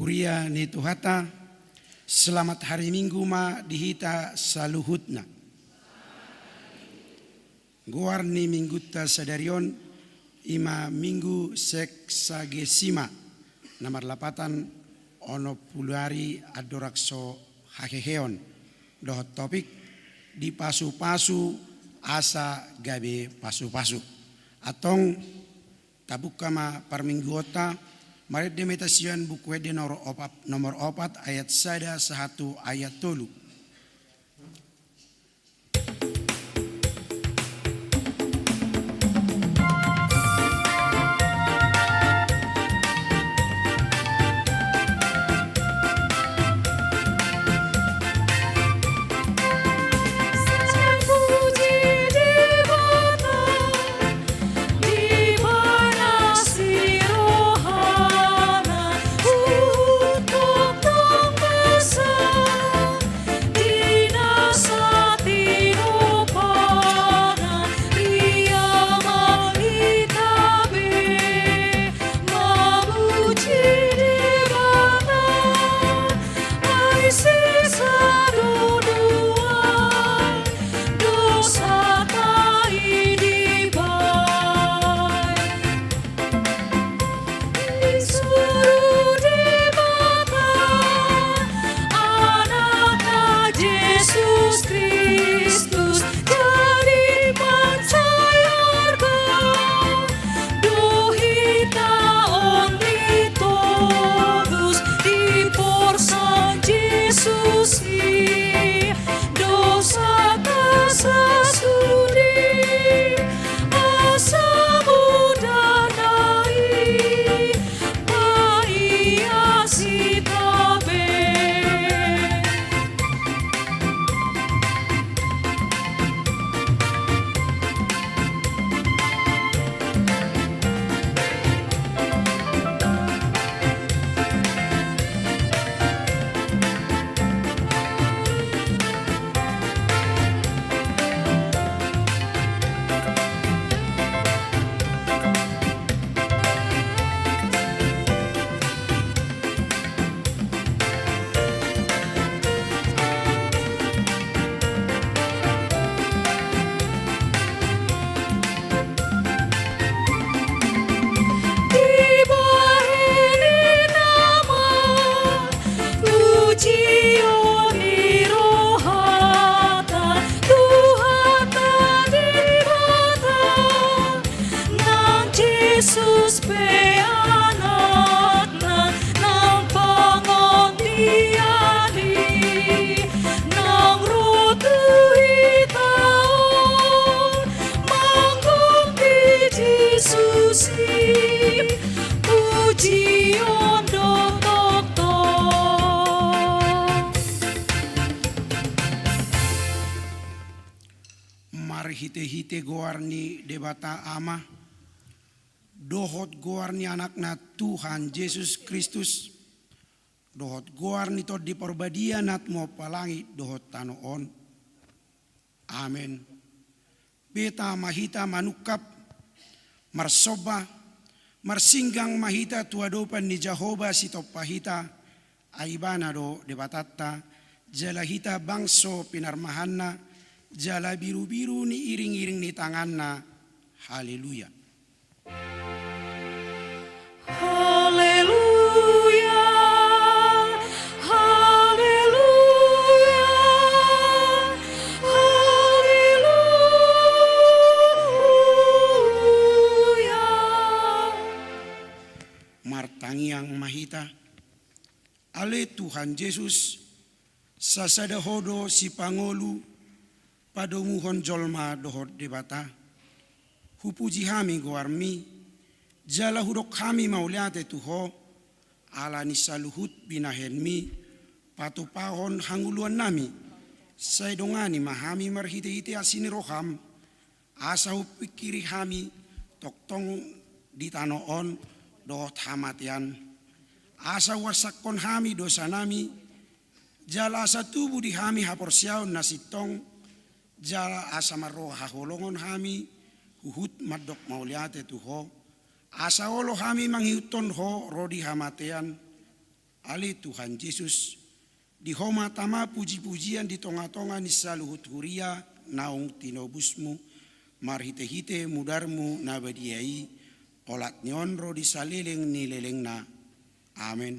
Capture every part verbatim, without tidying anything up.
Huria ni Tuhanta, selamat hari Minggu ma di hita saluhutna. Goar ni Minggunta sadari on, i ma Minggu Sexagesima, na marlapatan onom pulu ari andorang so haheheon, dohot topik, dipasupasu asa gabe pasupasu. Antong, tabuka ma parmingguonta, marende ma hita sian Buku Ende nomor opat, nomor opat ayat sada sahat tu ayat tolu. Disuru Debata Anakna Jesus Kristus jadi mansai arga do hita on ditobus di porsan Jesus i. Dosanta sasudi asa modana i paias hita be. Dibahen i nama pujion ni rohanta, Tuhanta Debata, nang Jesus pe Anakna, nang pangondian i, nang ro tu hita on, manggompi Jesus i, pujion do tongtong. Marhitehite goar ni Debata Ama, dohot goar ni Anakna Tuhan Jesus Kristus, dohot goar ni Tondi Parbadia na tumompa langit dohot tano on. Amen. Beta ma hita manungkap, marsomba, marsinggang ma hita tu adopan ni Jahowa sitompa hita, ai Ibana do Debatanta, jala hita bangso pinarmahanna, jala birubiru ni iringiring ni tanganna. Haleluya. Haleluya, haleluya, haleluya. Martangiang ma hita. Ale Tuhan Jesus, sasada Ho do sipangolu padomuhon jolma dohot Debata. Hupuji hami goarMi, jala hudok hami mauliate tu Ho, ala ni saluhut binahenMi patupahon hangoluannami. Sai dongani ma hami marhitehite asi ni rohaM, asa hupingkiri hami tongtong di tano on dohot hamatean. Asa huarsakhon hami dosanami, jala asa tubu di hami haporseaon na sintong, jala asa marroha haholongon hami huhut mandok mauliate tu Ho, asa olo hami mangihuthon Ho ro di hamatean. Ale Tuhan Jesus, di Ho ma tama puji-pujian di tonga-tonga ni saluhut huria naung tinobusmu, marhite-hite mudarmu na badia i, olat ni on ro di saleleng ni lelengna. Amen.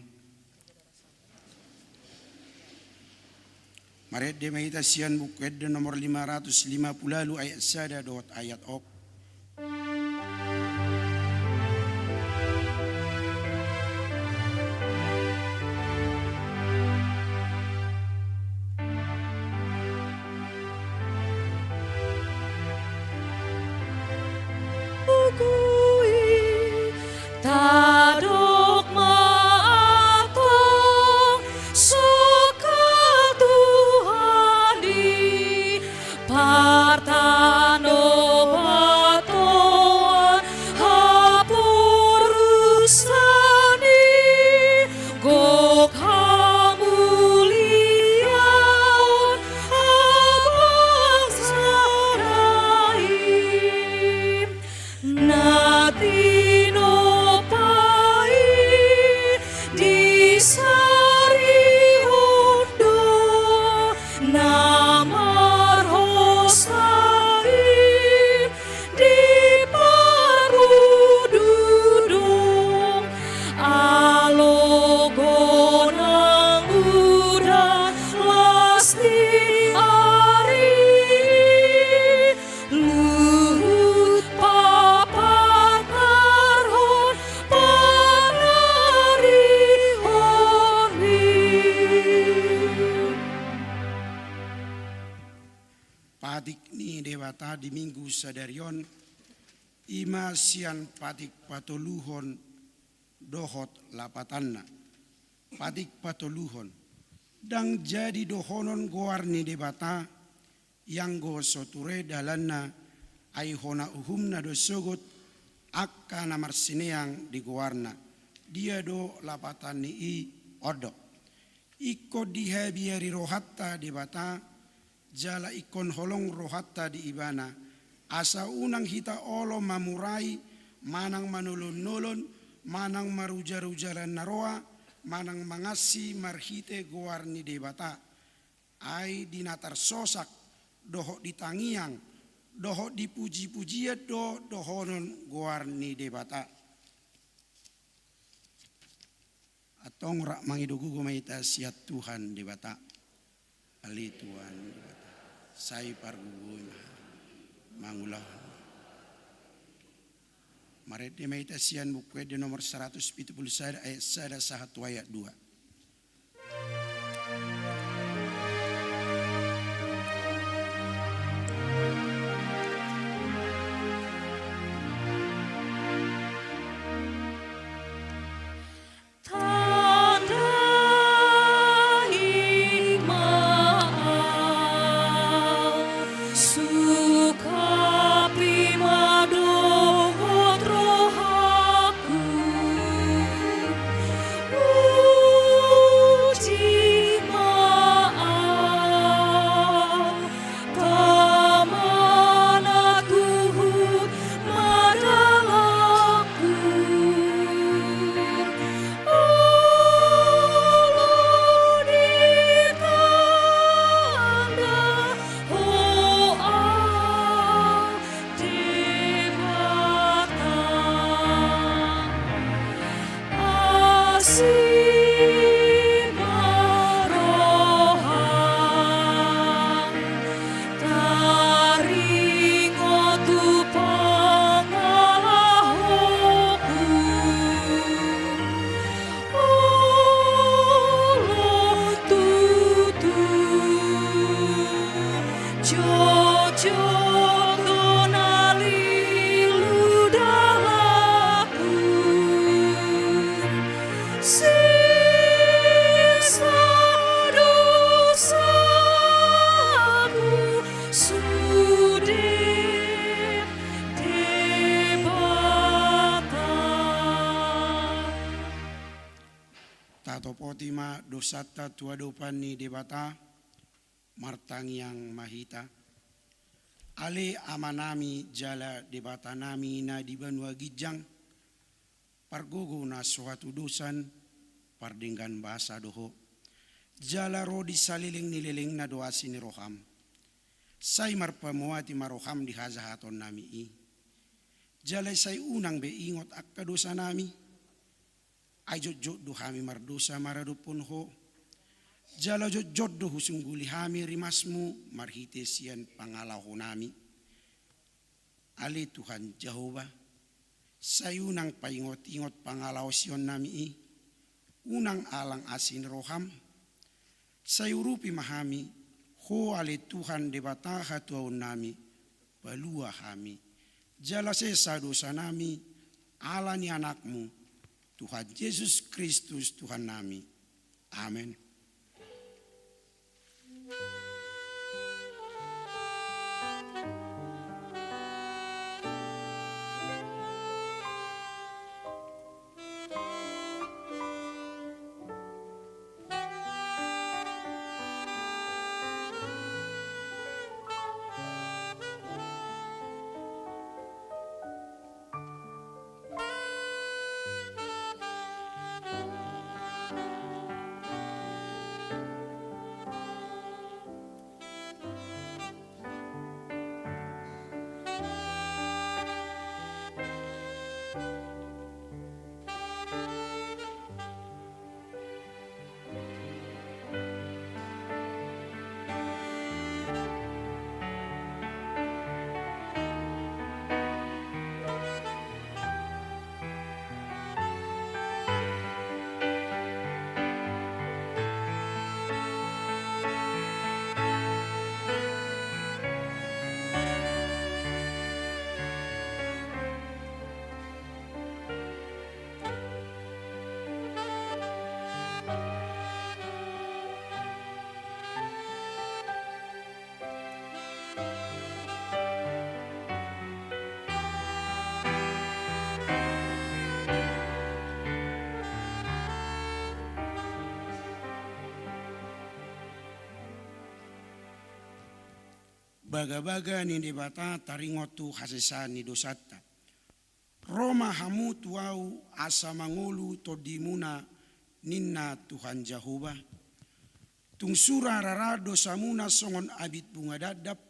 Marende ma hita sian Buku Ende nomor lima ratus lima puluh ualu, ayat sada dohot ayat opat. Tadok ma antong sungkun Tuhan i, partano batoan haporusan i, gok hamuliaon habangsana i. Na tinompa i disarihon do, na marhosa i diparbudu do. Alogo nang udan las ni ari, luhut papatarhon panarihonmi. Patik ni Debata di Minggu sadari on, i ma sian patik patoluhon dohot lapatanna. Patik patoluhon. Ndang jadi dohonon goar ni Debata, ianggo so ture dalanna, ai hona uhumna do sogot, angka na marsineang di goarna. Dia do lapatan ni i? On do. Ingkon dihabiari rohanta Debata, jala ingkon holong rohanta di Ibana, asa unang hita olo mamurai, manang manolon-nolon, manang marujar-ujaran na roa, manang mangansi marhite goar ni Debata. Ai di na tarsosak, dohot di tangiang, dohot di puji-pujian do dohonon goar ni Debata. Antong rap mangido gogo ma hita sian Tuhan Debata. Ale Tuhan Debata, sai pargogoi ma hami mangulahon. Marende ma hita sian Buku Ende nomor saratus pitu pulu sada ayat sada sahat tu ayat dua. Tandai ma au, sungkapi ma dohot rohangku. Uji ma au, pamanat huhut ma dalanku. Olo ditanda Ho au Debata. Asi ma roham taringot tu pangalahoku. Olo tutu. Jotjot do na lilu dalanku, sesa dosaku sude Debata. Tatopoti ma dosanta tu adopan ni Debata. Martangiang ma hita. Ale Amanami jala Debatanami na di banua ginjang, pargogo na so hatudosan, pardenggan basa do Ho. Jala ro di saleleng ni lelengna do asi ni roham. Sai marpamuati ma roham di hajahatonnami i. Jala sai unang be ingot angka dosanami. Ai jotjot do hami mardosa maradophon Ho. Jala jotjot do husungguli hami rimasmu marhite sian pangalahonami. Ale Tuhan Jahowa, sai unang paingot-ingot pangalaosionnami i, unang alang asi ni roham, sai urupi ma hami, Ho ale Tuhan Debata hatuaonnami, palua hami, jala sesa dosanami, ala ni Anakmu, Tuhan Jesus Kristus Tuhannami. Amen. Bagabaga ni Debata taringot tu hasesaan ni dosanta. Ro ma hamu tu Ahu asa mangolu tondimuna, ninna Tuhan Jahowa. Tung sura rara dosamuna songon abit bunga dandap,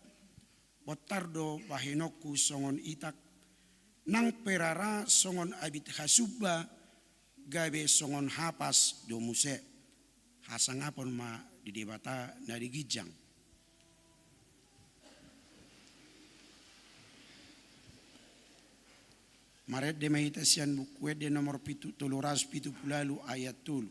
bontar do bahenonku songon itak, nang pe rara songon abit hasumba, gabe songon hapas do muse. Hasangapon ma di Debata na di ginjang. Marende ma hita sian Buku Ende nomor pitu, tolu ratus pitu pulu ualu ayat tolu.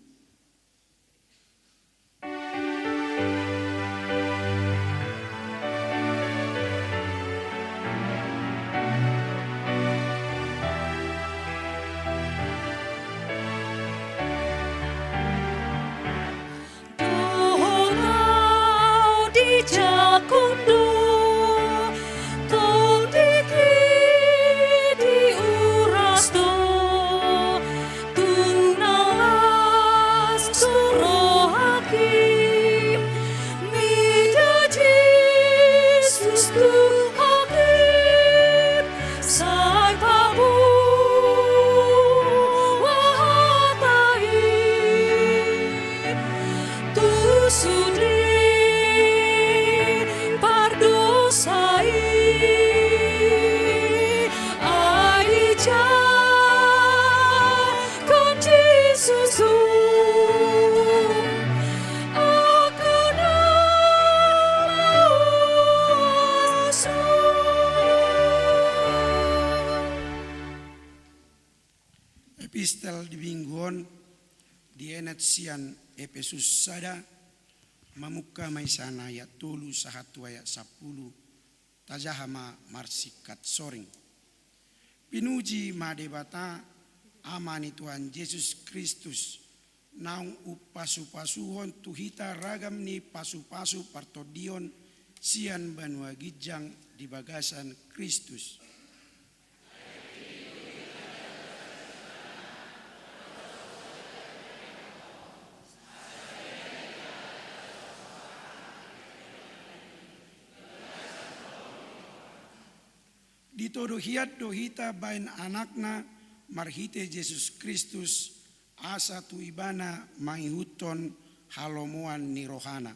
Dohot ahu di jagung do, tondingki diuras do, tung na las tu rohangki, mida Jesus Tuhanki, sai paboa hata i. Tu sude pardosa i, ai dijangkon Jesus tung angka na mauas on. Epistel di minggu on dienet sian Epesus sada, mamungka ma i sian ayat tolu sahat tu ayat sampulu, tajaha ma marsingkat soring. Pinuji ma Debata, Ama ni Tuhan Jesus Kristus, naung umpasupasuhon tu hita ragam ni pasupasu partondion sian banua ginjang di bagasan Kristus. Ditodo hian do hita baen Anakna marhite Jesus Kristus, asa tu Ibana mangihuthon halomoan ni rohana.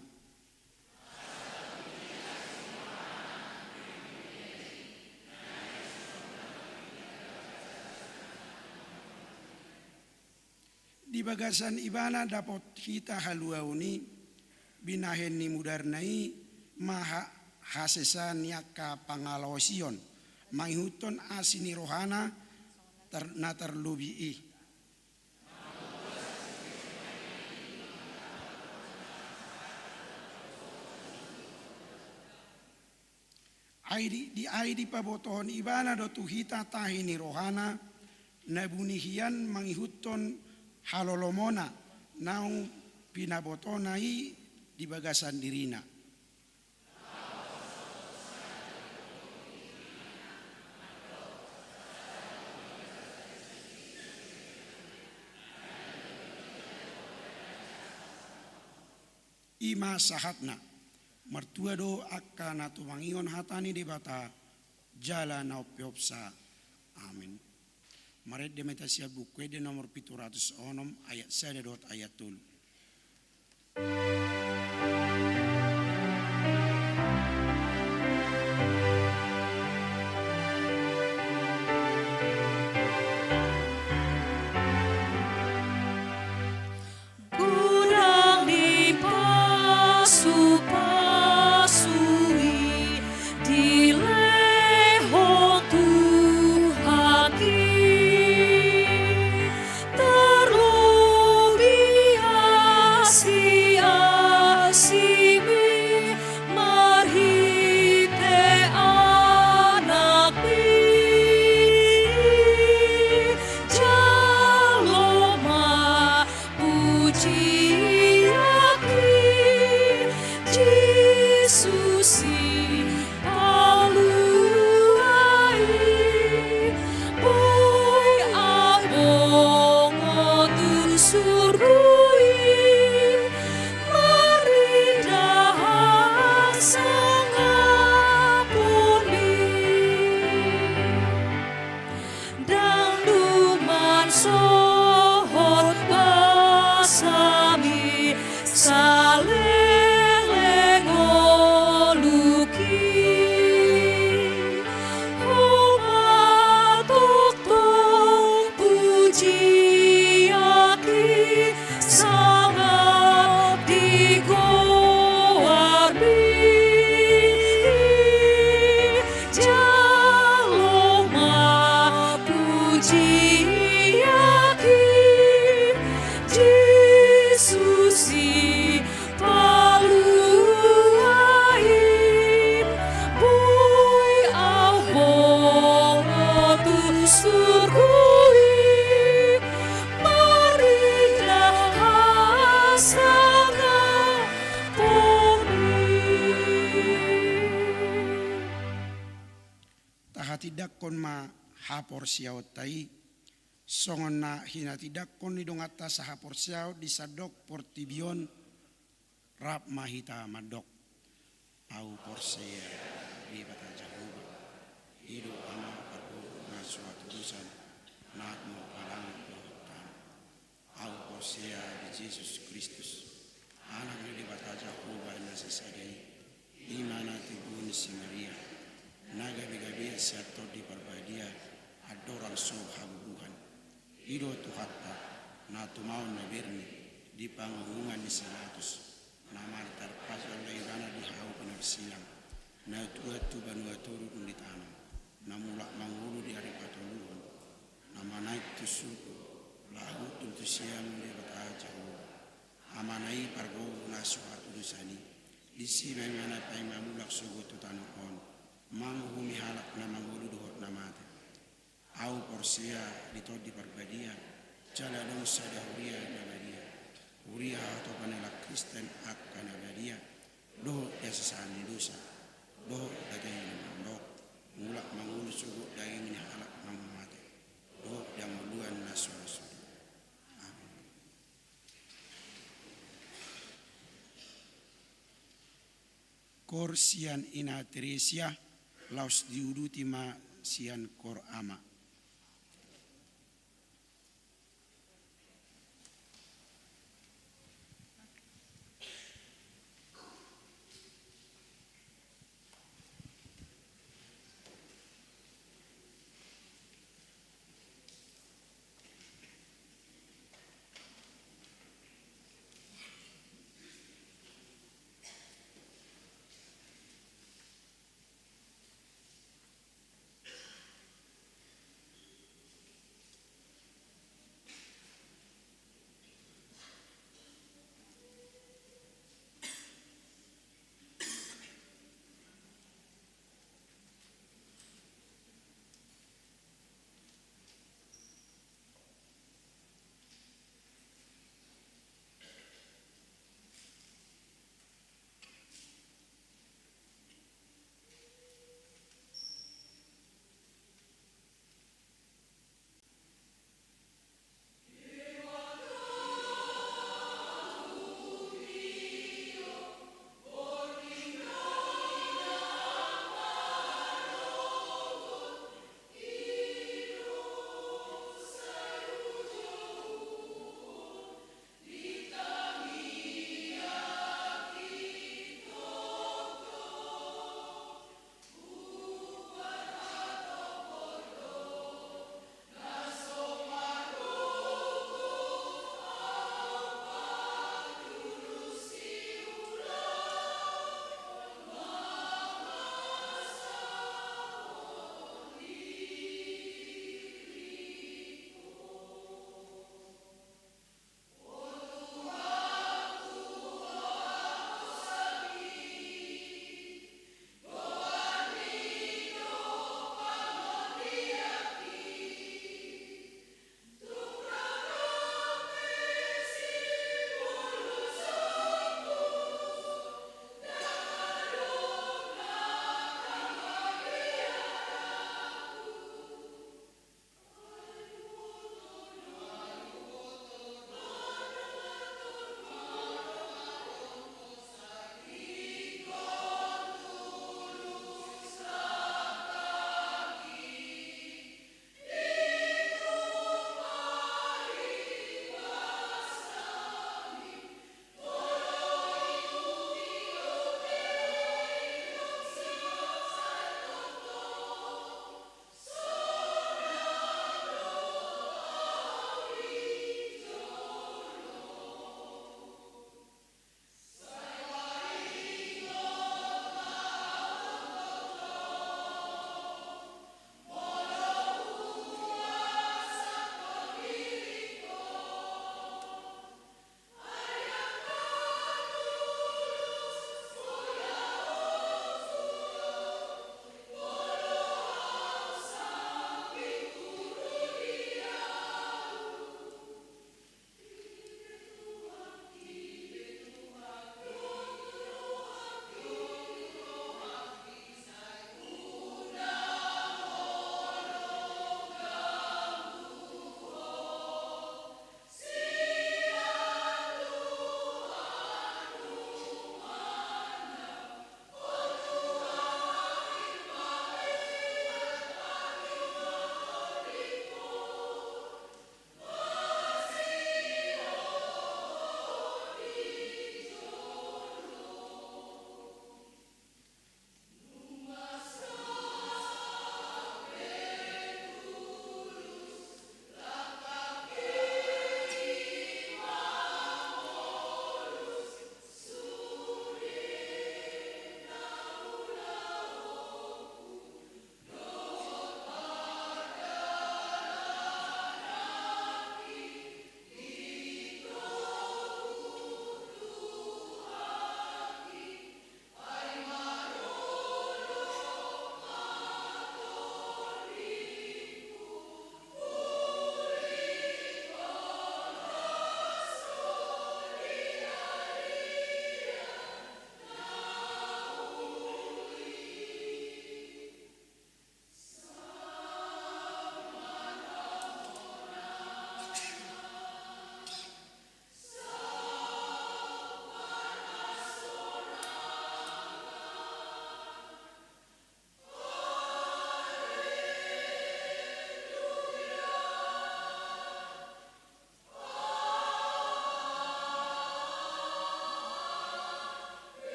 Di bagasan Ibana dapot hita haluaon i, binahen ni mudarna i ma ha-, hasesaan ni angka pangalaosion, mangihuthon asi ni rohana tar-, na tarlobi i. Ai di, di, ai dipabotohon Ibana do tu hita tahi ni rohana, na buni hian mangihuthon halolomona, naung pinabotona i di bagasan dirina. I ma sahatna. Martua do angka na tumangihon hata ni Debata, jala na umpeopsa. Amen. Marende ma hita sian Buku Ende nomor pitu ratus onom, ayat sada dohot ayat tolu. Godang ni pasupasu i dilehon Tuhan i, tarlobi asi-asimi marhite Anakmi. Jalo ma pujian i, Jesus i palua i, boi au bongot tu surgo i, marnida hasangapon i. Ndang dumang sohot basami saleleng ngolungki. Ho ma tongtong pujian i, sangap di goarmi. Jalo ma pujian i, Jesus i palua i, boi au bongot tu surgo i, marnida hasangapon i. Tahatindangkon ma haporseaonta i, songon na hinatindangkon ni donganta sahaporseaon di sandok portibi on. Rap ma hita mandok. Au porsea di Debata Jahowa, i do Ama parboru na so hatudosan, na adong langit dohot tano. Au porsea di Jesus Kristus, Anak ni Debata Jahowa na sasada i, i ma na tibu ni si Maria, na gabegabean sian Tondi Parbadia, andorang so habubuhan. I do Tuhanta, na tumaon na berni di panguhuman ni si Pilatus, na martar pasal do Ibana di hau pinarsilang, na tuat tu banua toru dung ditanom, na mulak mangolu di ari patoluhon, na manaek tu surgo, laho hundul tu siamun ni Debata Jahowa, Amana i parboru na so hatudosan i, disi ma Ibana paima mulak sogot tu tano on, manguhumi halak na mangolu dohot na mate. Au porsea di Tondi Parbadia, jala adong sada huria na badia, huria hatopan ni halak Kristen angka na badia, dohot di hasesaan ni dosa, dohot di hata ni na mandok, mulak mangolu sogot daging ni halak na mate, dohot di hangoluan na so ra suda. Amen. Koor sian Ina Teresia, laos diuduti ma sian koor ama.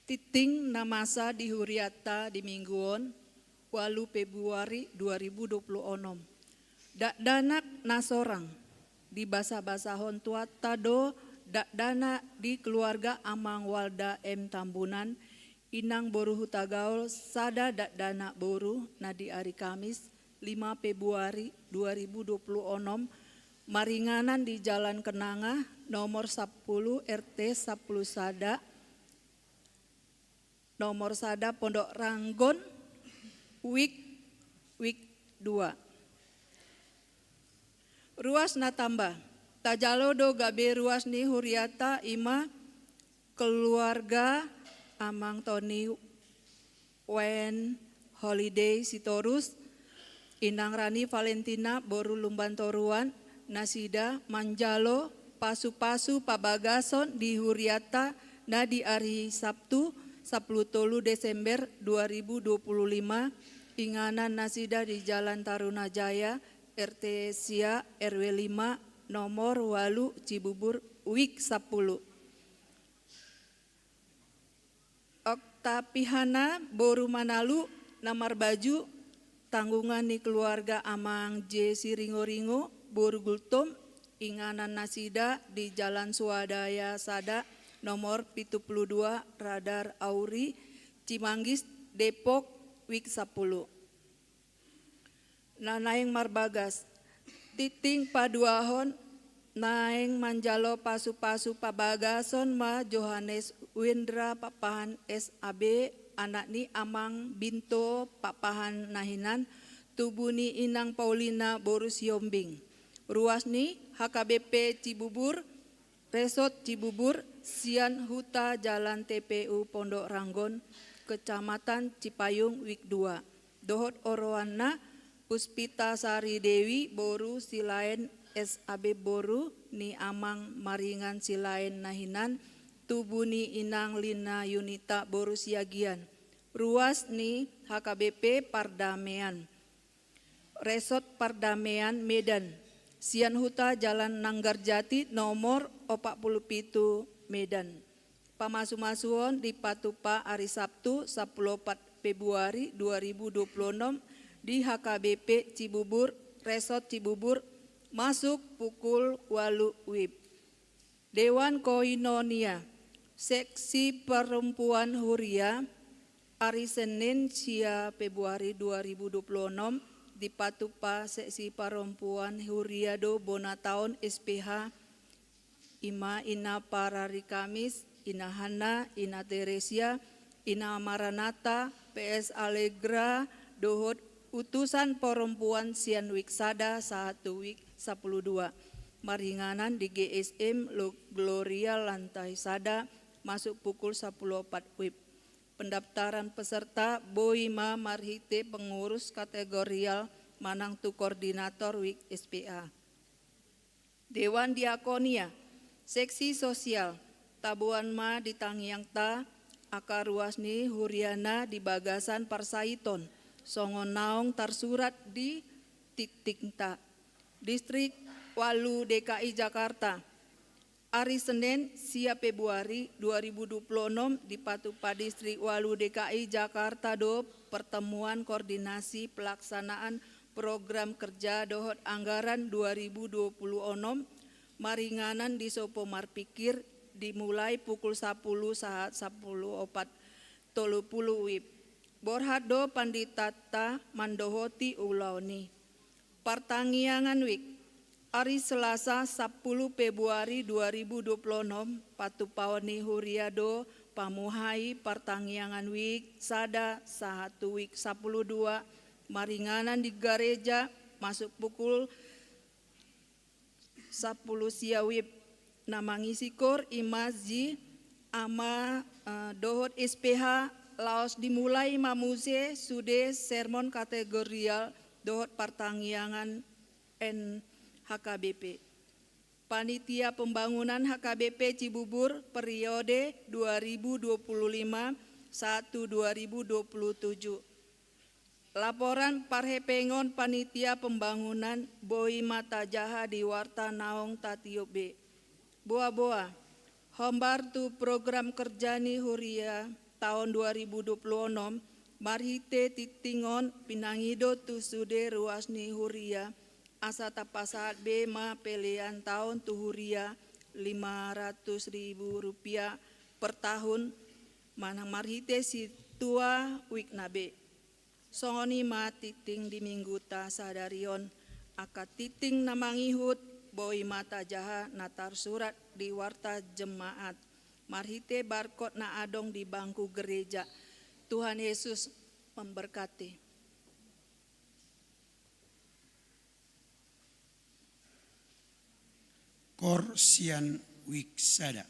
Tingting na masa di huriata di minggu on, ualu Februari dua ribu dua puluh onom. Dakdanak na sorang, dibasabasahon Tuhanta do dakdanak di keluarga Amang Walda M Tambunan, inang boru Hutagaol, sada dakdanak boru na di ari Kamis, lima Februari dua ribu dua puluh onom, maringanan di Jalan Kenanga, nomor sapuluh, R T sapuluh sada, nomor sada, Pondok Ranggon, wik, wik dua. Ruas na tamba. Tajalo do gabe ruas ni huriata, ima keluarga Amang Tony Wen Holiday Sitorus, inang Rani Valentina boru Lumban Toruan, nasida manjalo pasupasu pabagason di huriata na di ari Sabtu, sapuluh tolu Desember dua ribu dua puluh lima, inganan nasida di Jalan Tarunajaya, R T sia, R W lima, nomor ualu, Cibubur, wik sapuluh. Oktapihana boru Manalu na marbaju tanggungan ni keluarga Amang J Siringoringo boru Gultom, inganan nasida di Jalan Swadaya sada, nomor pitu puluh dua, Radar Auri, Cimanggis, Depok, wik sapuluh. Na naeng marbagas. Tingting paduahon, naeng manjalo pasupasu pabagason ma Johannes Wendra Pakpahan S A B, anak ni Amang Binto Pakpahan na hinan, tubu ni inang Paulina boru Sihombing. Ruas ni H K B P Cibubur, Resort Cibubur, sian huta Jalan T P U Pondok Ranggon, Kecamatan Cipayung, wik dua. Dohot oroanna, Puspita Sari Dewi boru Silaen S A B, boru ni Amang Maringan Silaen na hinan, tubu ni inang Lina Yunita boru Siagian. Ruas ni H K B P Pardamean, Resort Pardamean, Medan, sian huta Jalan Nanggarjati nomor opat puluh pitu, Medan. Pamasumasuon dipatupa ari Sabtu, sapuluh opat Februari dua ribu dua puluh onom, di H K B P Cibubur, Resort Cibubur, masuk pukul ualu wib. Dewan Koinonia, Seksi Perempuan Huria, ari Senin, sia Februari dua ribu dua puluh onom, dipatupa Seksi Perempuan Huria do bona taon S P H, ima Ina Parari Kamis, Ina Hanna, Ina Teresia, Ina Maranata, P S Allegra, dohot utusan perempuan sian wik sada sahat tu wik sapuluh dua. Maringanan di G S M Lo-, Gloria lantai sada, masuk pukul sapuluh opat wib. Pendaftaran peserta boi ma marhite pengurus kategorial manang tu koordinator wik S P A. Dewan Diakonia, Seksi Sosial, taboan ma di tangiangta angka ruas ni huriana di bagasan parsaiton, songon naung tarsurat di tingtingta. Distrik ualu D K I Jakarta, ari Senin, sia Februari dua ribu dua puluh onom, dipatupa Distrik ualu D K I Jakarta do pertemuan koordinasi pelaksanaan program kerja dohot anggaran dua ribu dua puluh onom, maringanan di sopo marpikir, dimulai pukul sapuluh sahat sapuluh opat tolu puluh wib. Borhat do panditanta mandohoti ulaon i. Partangiangan wik, ari Selasa sapuluh Februari dua ribu dua puluh onom, patupaon ni huria do pamuhai partangiangan wik sada sahat tu wik sapuluh dua, maringanan di gareja, masuk pukul sapuluh sia wib. Na mangisi koor ima Zi, ama, eh, dohot S P H, laos dimulai ma muse sude sermon kategorial dohot partangiangan N H K B P. Panitia Pembangunan H K B P Cibubur periode dua ribu dua puluh lima sahat tu dua ribu dua puluh tujuh. Laporan parhepengon panitia pembangunan boi ma tajaha di warta naung tatiop be. Boa-boa, hombar tu program kerja ni huria taon dua ribu dua puluh onom, marhite tingting on pinangido tu sude ruas ni huria, asa tapasahat be ma pelean taon tu huria lima ratus ribu rupiah per tahun, manang marhite sintua wikna be. Songon i ma tingting di mingguta sadari on, angka tingting na mangihut boi ma tajaha na tarsurat di warta jemaat marhite barkot na adong di bangku gereja. Tuhan Yesus memberkati. Koor sian wik sada.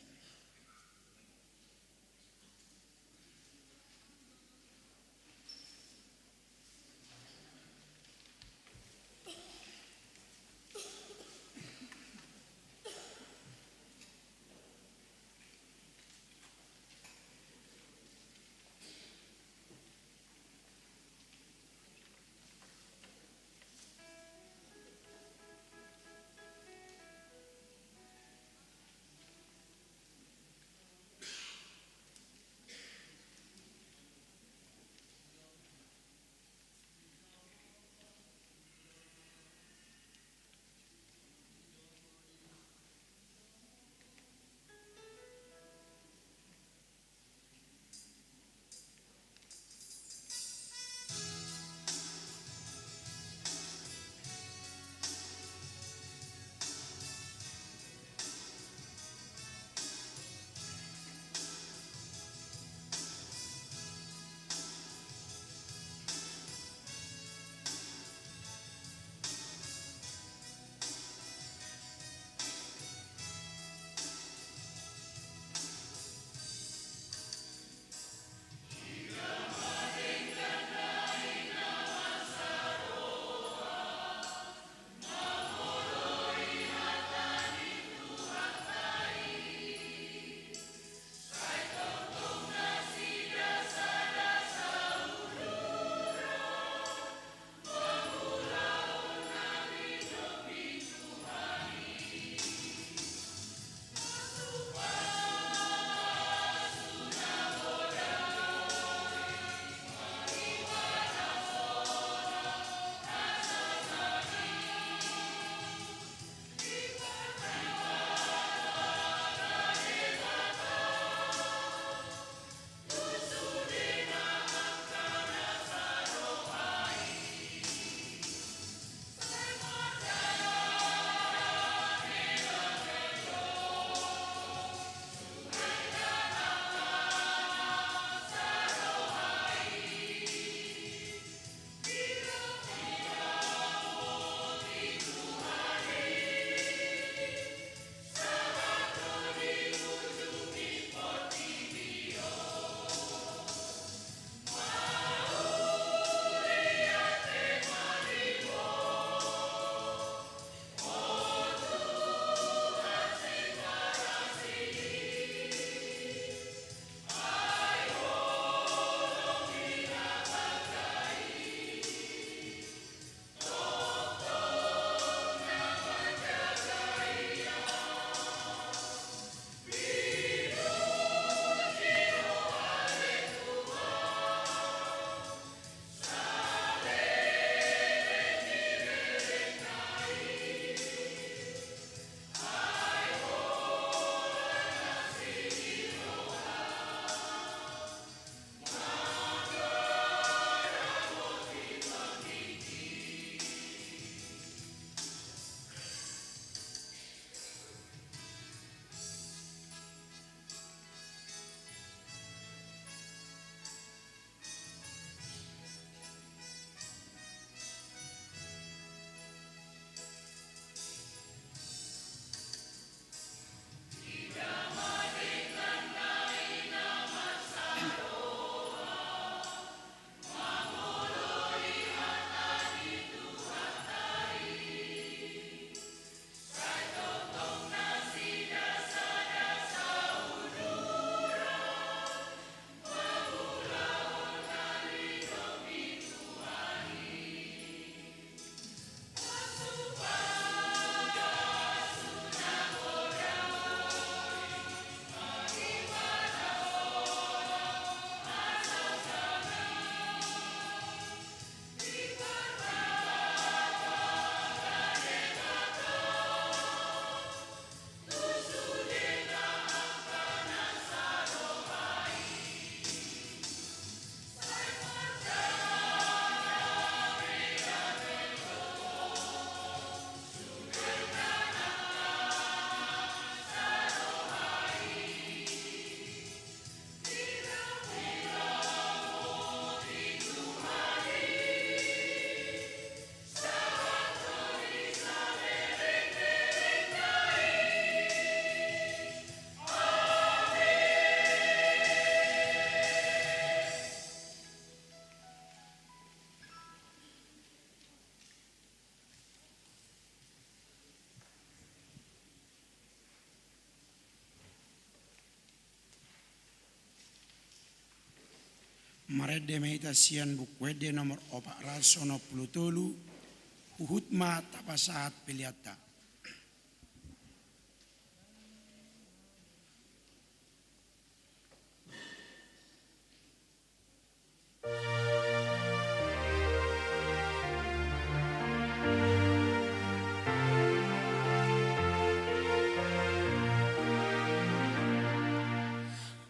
Marende ma hita sian Buku Ende nomor opat ratus onom pulu tolu, huhut ma tapasahat peleanta.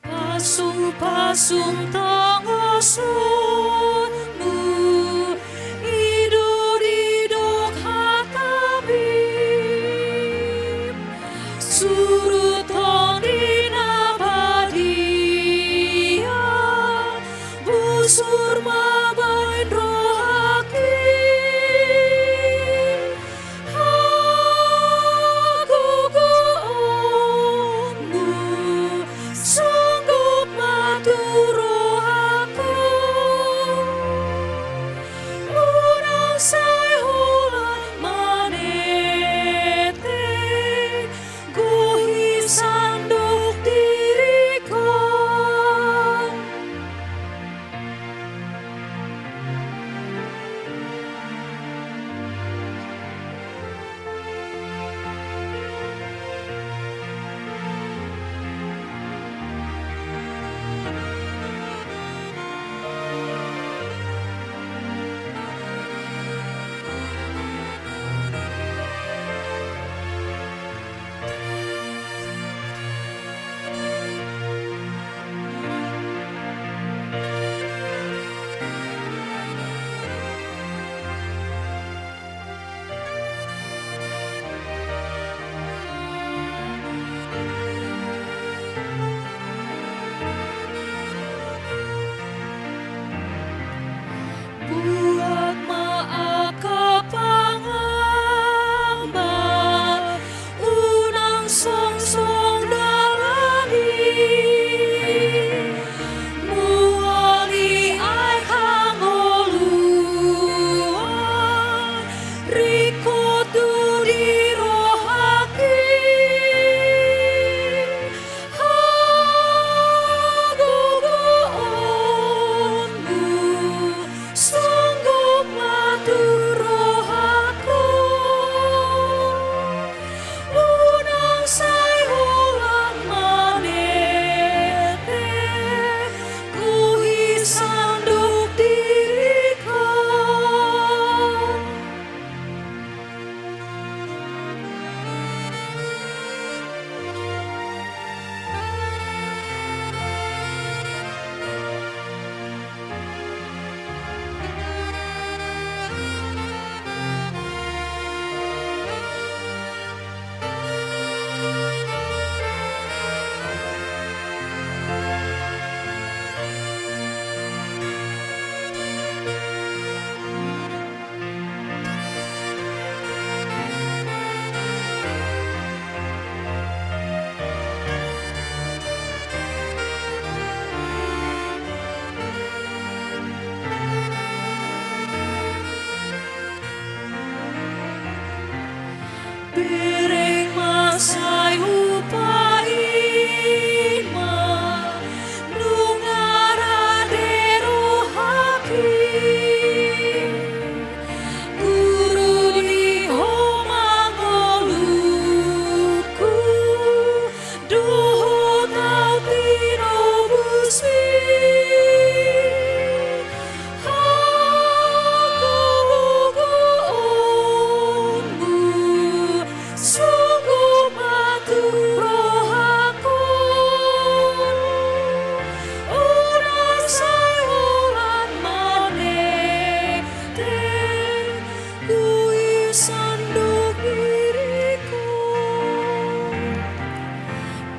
Pasung-pasung tongosonmu, ido-ido hatabim, surut Tondi na Badia, busur ma baen rohangki. Hagogoonmu sanggup ma tu rohangku. Unang sai holan manete, guhi sandok diriko. Buat ma angka pangambar, unang songsong dalan i. Mual i aek hangoluan, ringkot do di rohangki. Hagogoonmu sanggup ma tu rohangku. Unang sai holan manete, guhi sandok diriko. Bereng ma sai hupaima, nunga rade rohangki. Guru di ho ma ngolungku, dohot au tinobusmi. Hagogoonmu sanggup ma tu rohangku. Unang sai holan manete, guhi sandok diriko.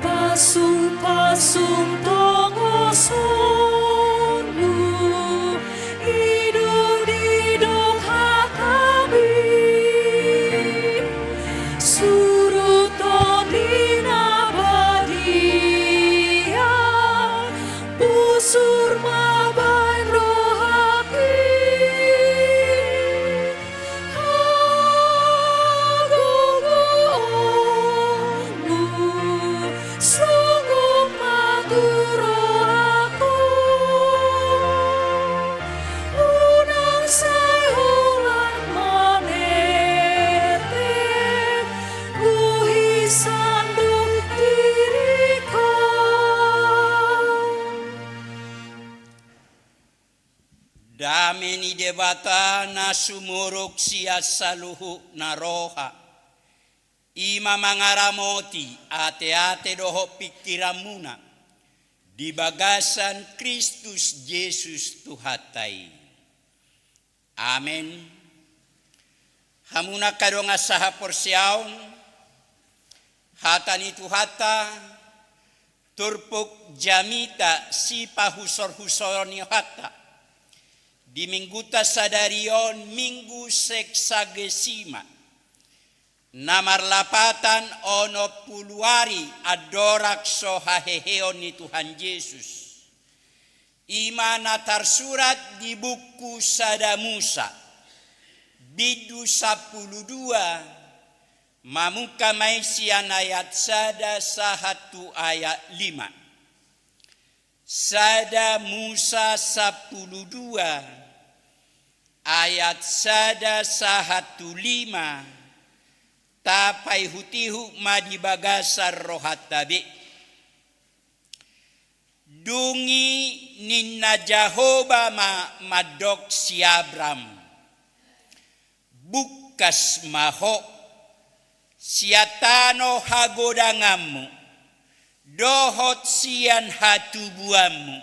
Pasung-pasung tongosonmu, ido-ido hatabim, surut Tondi na Badia, busur ma baen rohangki. Hagogoonmu sanggup ma tu rohangku. Dame ni Debata na sumurung sian saluhutna roha, i ma mangaramoti ateate dohot pingkiranmuna di bagasan Kristus Jesus Tuhanta i. Amen. Hamu angka dongan sahaporseaon, hata ni Tuhanta, turpuk jamita sipahusorhusoron ni rohanta di minggunta sadari on, Minggu Sexagesima, na marlapatan onom pulu ari andorang so haheheon ni Tuhan Jesus. I ma na tarsurat di buku Sada Musa, bindu sampulu dua, mamungka ma i sian ayat sada sahat tu ayat lima. Sada Musa sampulu dua, ayat sada sahat tu lima, tapaihutihut ma di bagasan rohanta be. Dung i ninna Jahowa ma mandok si Abram: Bungkas ma ho sian tano hagodanganmu, dohot sian hatubuanmu,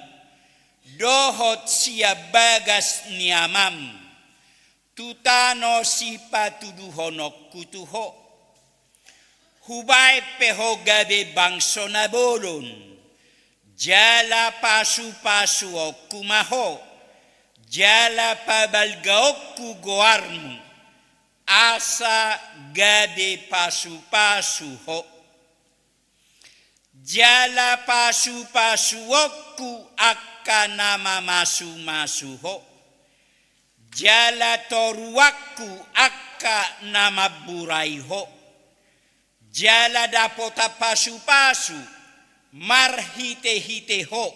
dohot sian bagas ni amam, tu tano sipatuduhononku tu ho. Hubaen pe ho gabe bangso na bolon, jala pasupasuonku ma ho, jala pabalgaonku goarmu, asa gabe pasupasu ho. Jala pasupasuonku angka na mamasumasu ho, jala toruanku angka na mamburai ho, jala dapotan pasupasu marhitehite ho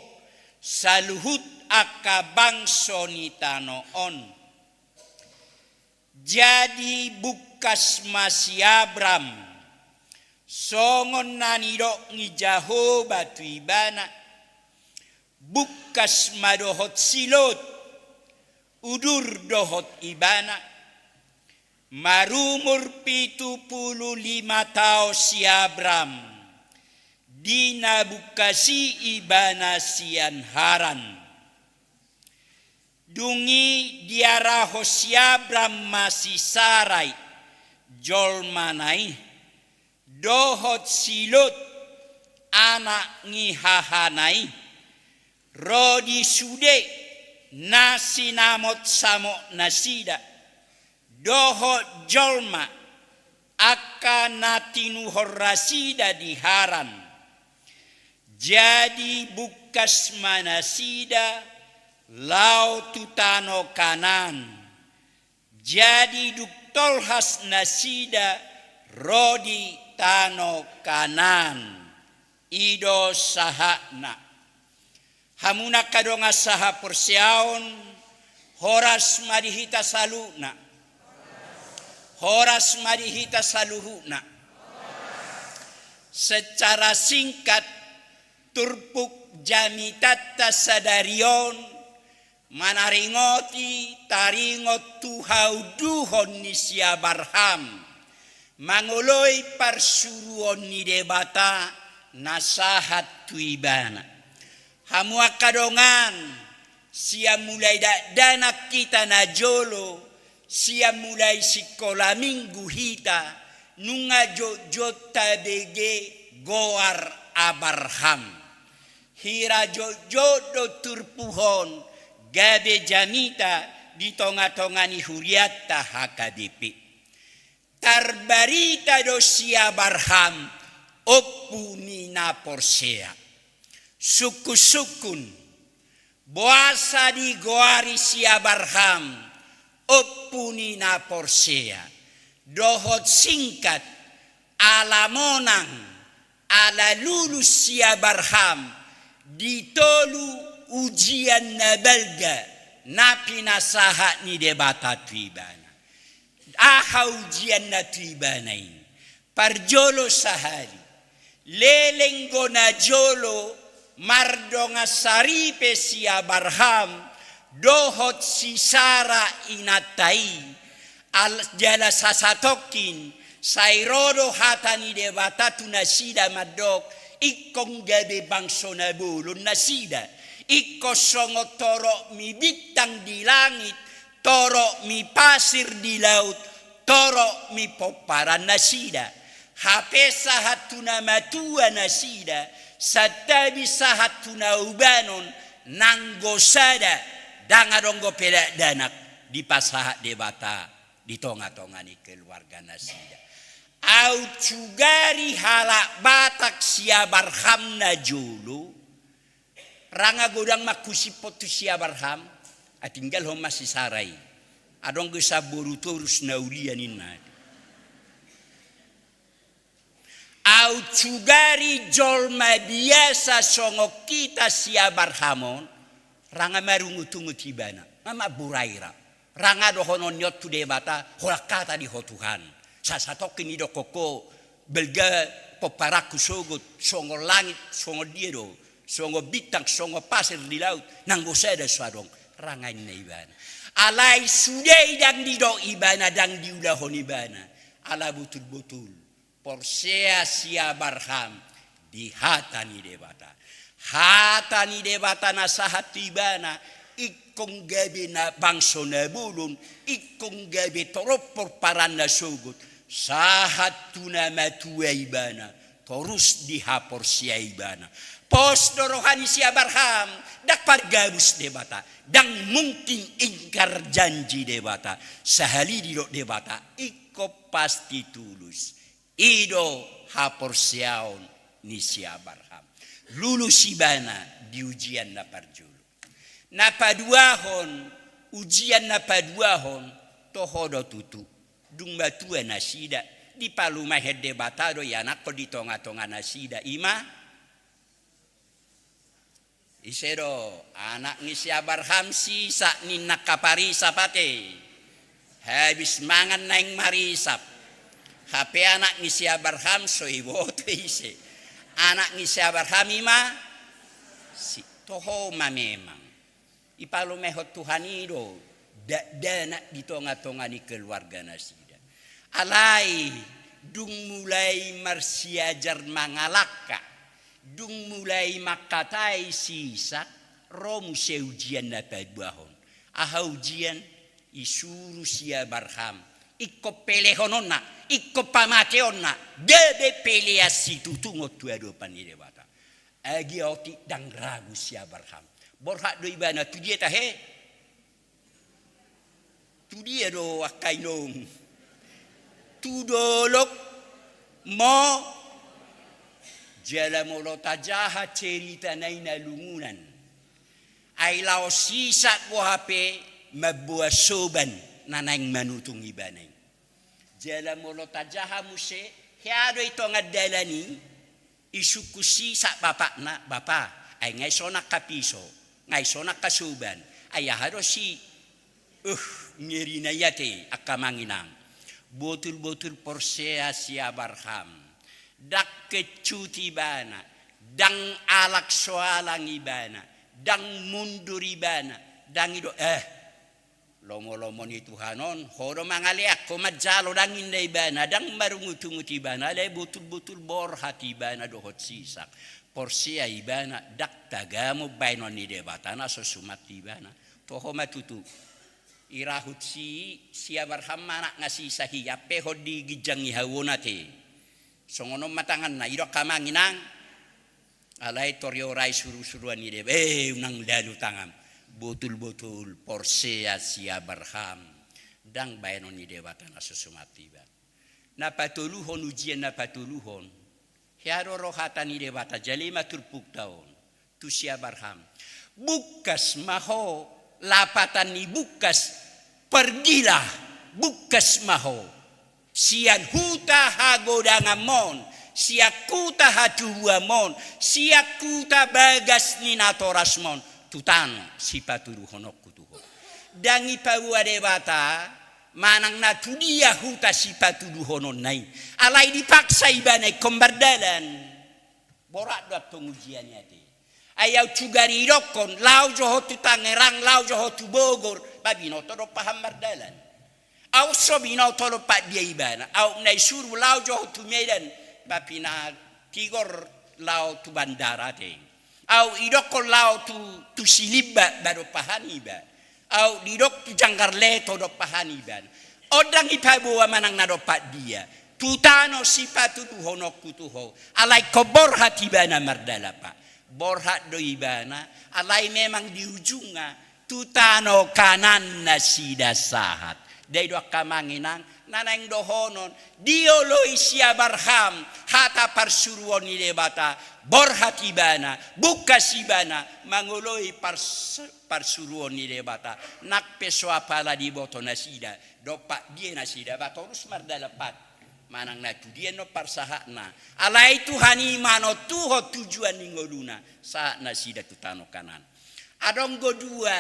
saluhut angka bangso ni tano on. Jadi bungkas ma si Abram, songon na nidok ni Jahowa tu ibana. Bungkas ma dohot si Lot, udur dohot ibana. Marumur pitu pulu lima taon si Abram di na bungkas i ibana sian Haran. Dung i diarahon si Abram ma si Sarai, jolmana i, dohot si Lot, anak ni hahana i, ro di sude na sinamotsamotnasida, dohot jolma angka na tinuhornasida di Haran. Jadi bungkas ma nasida laho tu tano Kanaan. Jadi dung tolhas nasida ro di tano Kanaan. I do sahatna. Hamu angka dongan sahaporseaon, horas ma di hita saluhutna. Horas ma di hita saluhutna. Secara singkat, turpuk jamitanta sadari on manaringoti taringot tu haunduhon ni si Abraham mangoloi parsuruon ni Debata na sahat tu ibana. Hamu angka dongan, sian mulai dakdanak hita najolo, sian mulai sikola minggu hita, nunga jotjot tabege goar Abraham. Hira jotjot do turpuk on gabe jamita di tongatonga ni hurianta H K B P. Tarbarita do si Abraham ompu ni na porsea. Sungkunsungkun, boasa digoari si Abraham ompu ni na porsea? Dohot singkat, ala monang, ala lulus si Abraham di tolu ujian na balga na pinasahat ni Debata tu ibana. Aha ujianna tu ibana i? Parjolo sahali, leleng do najolo mardongan saripe si Abraham Dohot si Sara inanta i, al-, jala sasatongkin, sai ro do hata ni Debata tu nasida mandok, ingkon gabe bangso na bolon nasida, ingkon songon torop ni bintang di langit, torop ni pasir di laut, torop ni pomparan nasida. Hape sahat tu na matua nasida, santabi sahat tu na ubanon, nanggo sada, ndang adong dope dakdanak dipasahat Debata di tonga-tonga ni keluarga nasida. Aut sugari halak Batak siabar ham na jolo, ndang godang manghusip ho tu siabar ham, ai tinggalhon ma si Sara i. Adong do saboru torus na ulian inna. Aut sugari jolma biasa songon hita siabar ham on, ndang marungut-ungut ibana, ndang mamborai ra. Ndang dohonon ni on tu Debata, holan hata di ho Tuhan. Sasatongkin didokkon ho, balga pomparanku sogot, songon langit, songon dia do, songon bintang, songon pasir di laut, nanggo sada so adong, ndang ninna ibana. Alai sude i ndang didok ibana, ndang diulahon ibana. Ala botul-botul porsea siabar ham di hata ni Debata. Hata ni Debata na sahat tu ibana, ingkon gabe na bangso na bolon, ingkon gabe torop pomparan na sogot, sahat tu na matua ibana, torus dihaporsea ibana. Pos do roha ni siabar ham, ndang pargabus Debata, ndang mungkin ingkar janji Debata, sahali didok Debata, ingkon pasti tulus. I do haporseaon ni siabar ham. Lulus ibana di ujian na parjolo. Na paduahon, ujian na paduahon, toho do tutu. Dung matua nasida, dipalumehon Debata do ianakhon di tonga-tonga nasida, i ma Ise do, anak ni si Abraham si Isak ninna angka parisap ate. Habis mangan naeng marisap. Hape anak ni si Abraham so iboto ise. Anak ni si Abraham i ma si, toho ma memang. Ipalumehon Tuhan i do dakdanak di tonga-tonga ni keluarga nasida. Alai dung mulai marsiajar mangalangka, dung mulai mangkatai si Isak, ro muse ujian na paduahon. Aha ujian? Isuru si Abraham, ingkon pelehononna, ingkon pamateonna, gabe pelean situtungon tu adopan ni Debata. Agia otik ndang ragu si Abraham. Borhat do ibana, tu dia tahe? Tu dia do angka inong? Tu dolok mo, jala molo tajaha cerita na i na lungunan. Ai laos si Isak do hape mamboan soban na naeng manutung ibana i. Jala molo tajaha muse, hea do i tonga dalan i, isungkun si Isak bapakna, bapa, ai nga ison angka piso, nga ison angka soban, ai aha do si, uh, ngerina i ate angka amang inang. Botul-botul porsea si Abraham. Ndang kecut ibana, ndang alang so alang ibana, ndang mundur ibana, ndang i do, eh, lomo-lomo ni Tuhan on, ho do mangalean, ho manjalo, ndang ninna ibana, ndang marungut-ungut ibana, alai botul-botul borhat ibana dohot si Isak. Porsea ibana, ndang tagamon bahenon ni Debata na so suman tu ibana. Toho ma tutu. Irahut si, si Abraham ma anakna si Isak i, ampehon di ginjang ni hau on ate. Songon on ma tanganna, i do angka amang inang. Alai torior ai suru-suruan ni Debata, eh, unang lalu tangan. Botul-botul porsea si Abraham. Ndang bahenon ni Debata na so suman tu ibana. Na patoluhon, ujian na patoluhon. Hea do ro hata ni Debata, jala i ma turpukta on. Tu si Abraham. Bungkas ma ho, lapatan ni bungkas, pergilah, bungkas ma ho. Sian huta hagodanganmon, sian huta hatubuanmon, sian huta bagas ni natorasmon, tu tano sipatuduhononku tu ho. Ndang ipaboa Debata manang na tu dia huta sipatuduhononna i. Alai dipaksa ibana ingkon mardalan. Borat do antong ujian i ate. Ai aut juga didokkon, laho jo ho tu Tangerang, laho jo ho tu Bogor, ba binoto do pahan mardalan. Aut so binoto do pat dia ibana, aut na isuru laho jo ho tu Medan, ba pinatigor laho tu bandara te. Aut idokkon laho tu, tu Silimba, ba do pahan iba. Aut didok tu Janggarleto do pahan ibana. On ndang ipaboa manang na do pat dia. Tu tano sipatuduhononku tu ho. Alai ingkon borhat ibana mardalan, Pak. Borhat do ibana. Alai memang di ujungna tu tano Kanaan nasida sahat. Dai do angka amang inang, na naeng dohonon, dioloi si Abraham hata parsuruon ni Debata, borhat ibana, bungkas ibana, mangoloi pars-, parsuruon ni Debata, nang pe so apala diboto nasida, dompak dia nasida, ba torus mardalan pat. Manang na tu dia annon parsahatna. Alai Tuhan i manontuhon tujuan ni ngoluna, sahat nasida tu tano Kanaan. Adong do dua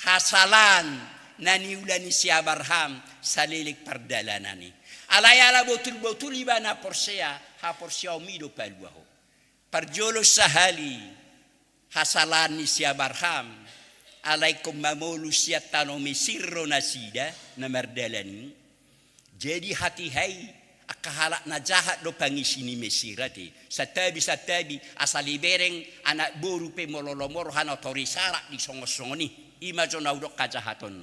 hasalaan na niula ni si Abraham saleleng pardalanan i. Alai ala botul-botul ibana porsea, haporseaonmi do palua ho. Parjolo sahali hasalaan ni si Abraham, alai ingkon mamolus sian tano Mesir do nasida na mardalan i. Jadi hatiha i angka halak na jahat do pangisi ni Mesir ate. Santabi, santabi, asa dibereng anak boru pe molo lomo rohana tor disarak disongosongoni. I ma jo na hudok hajahatonna.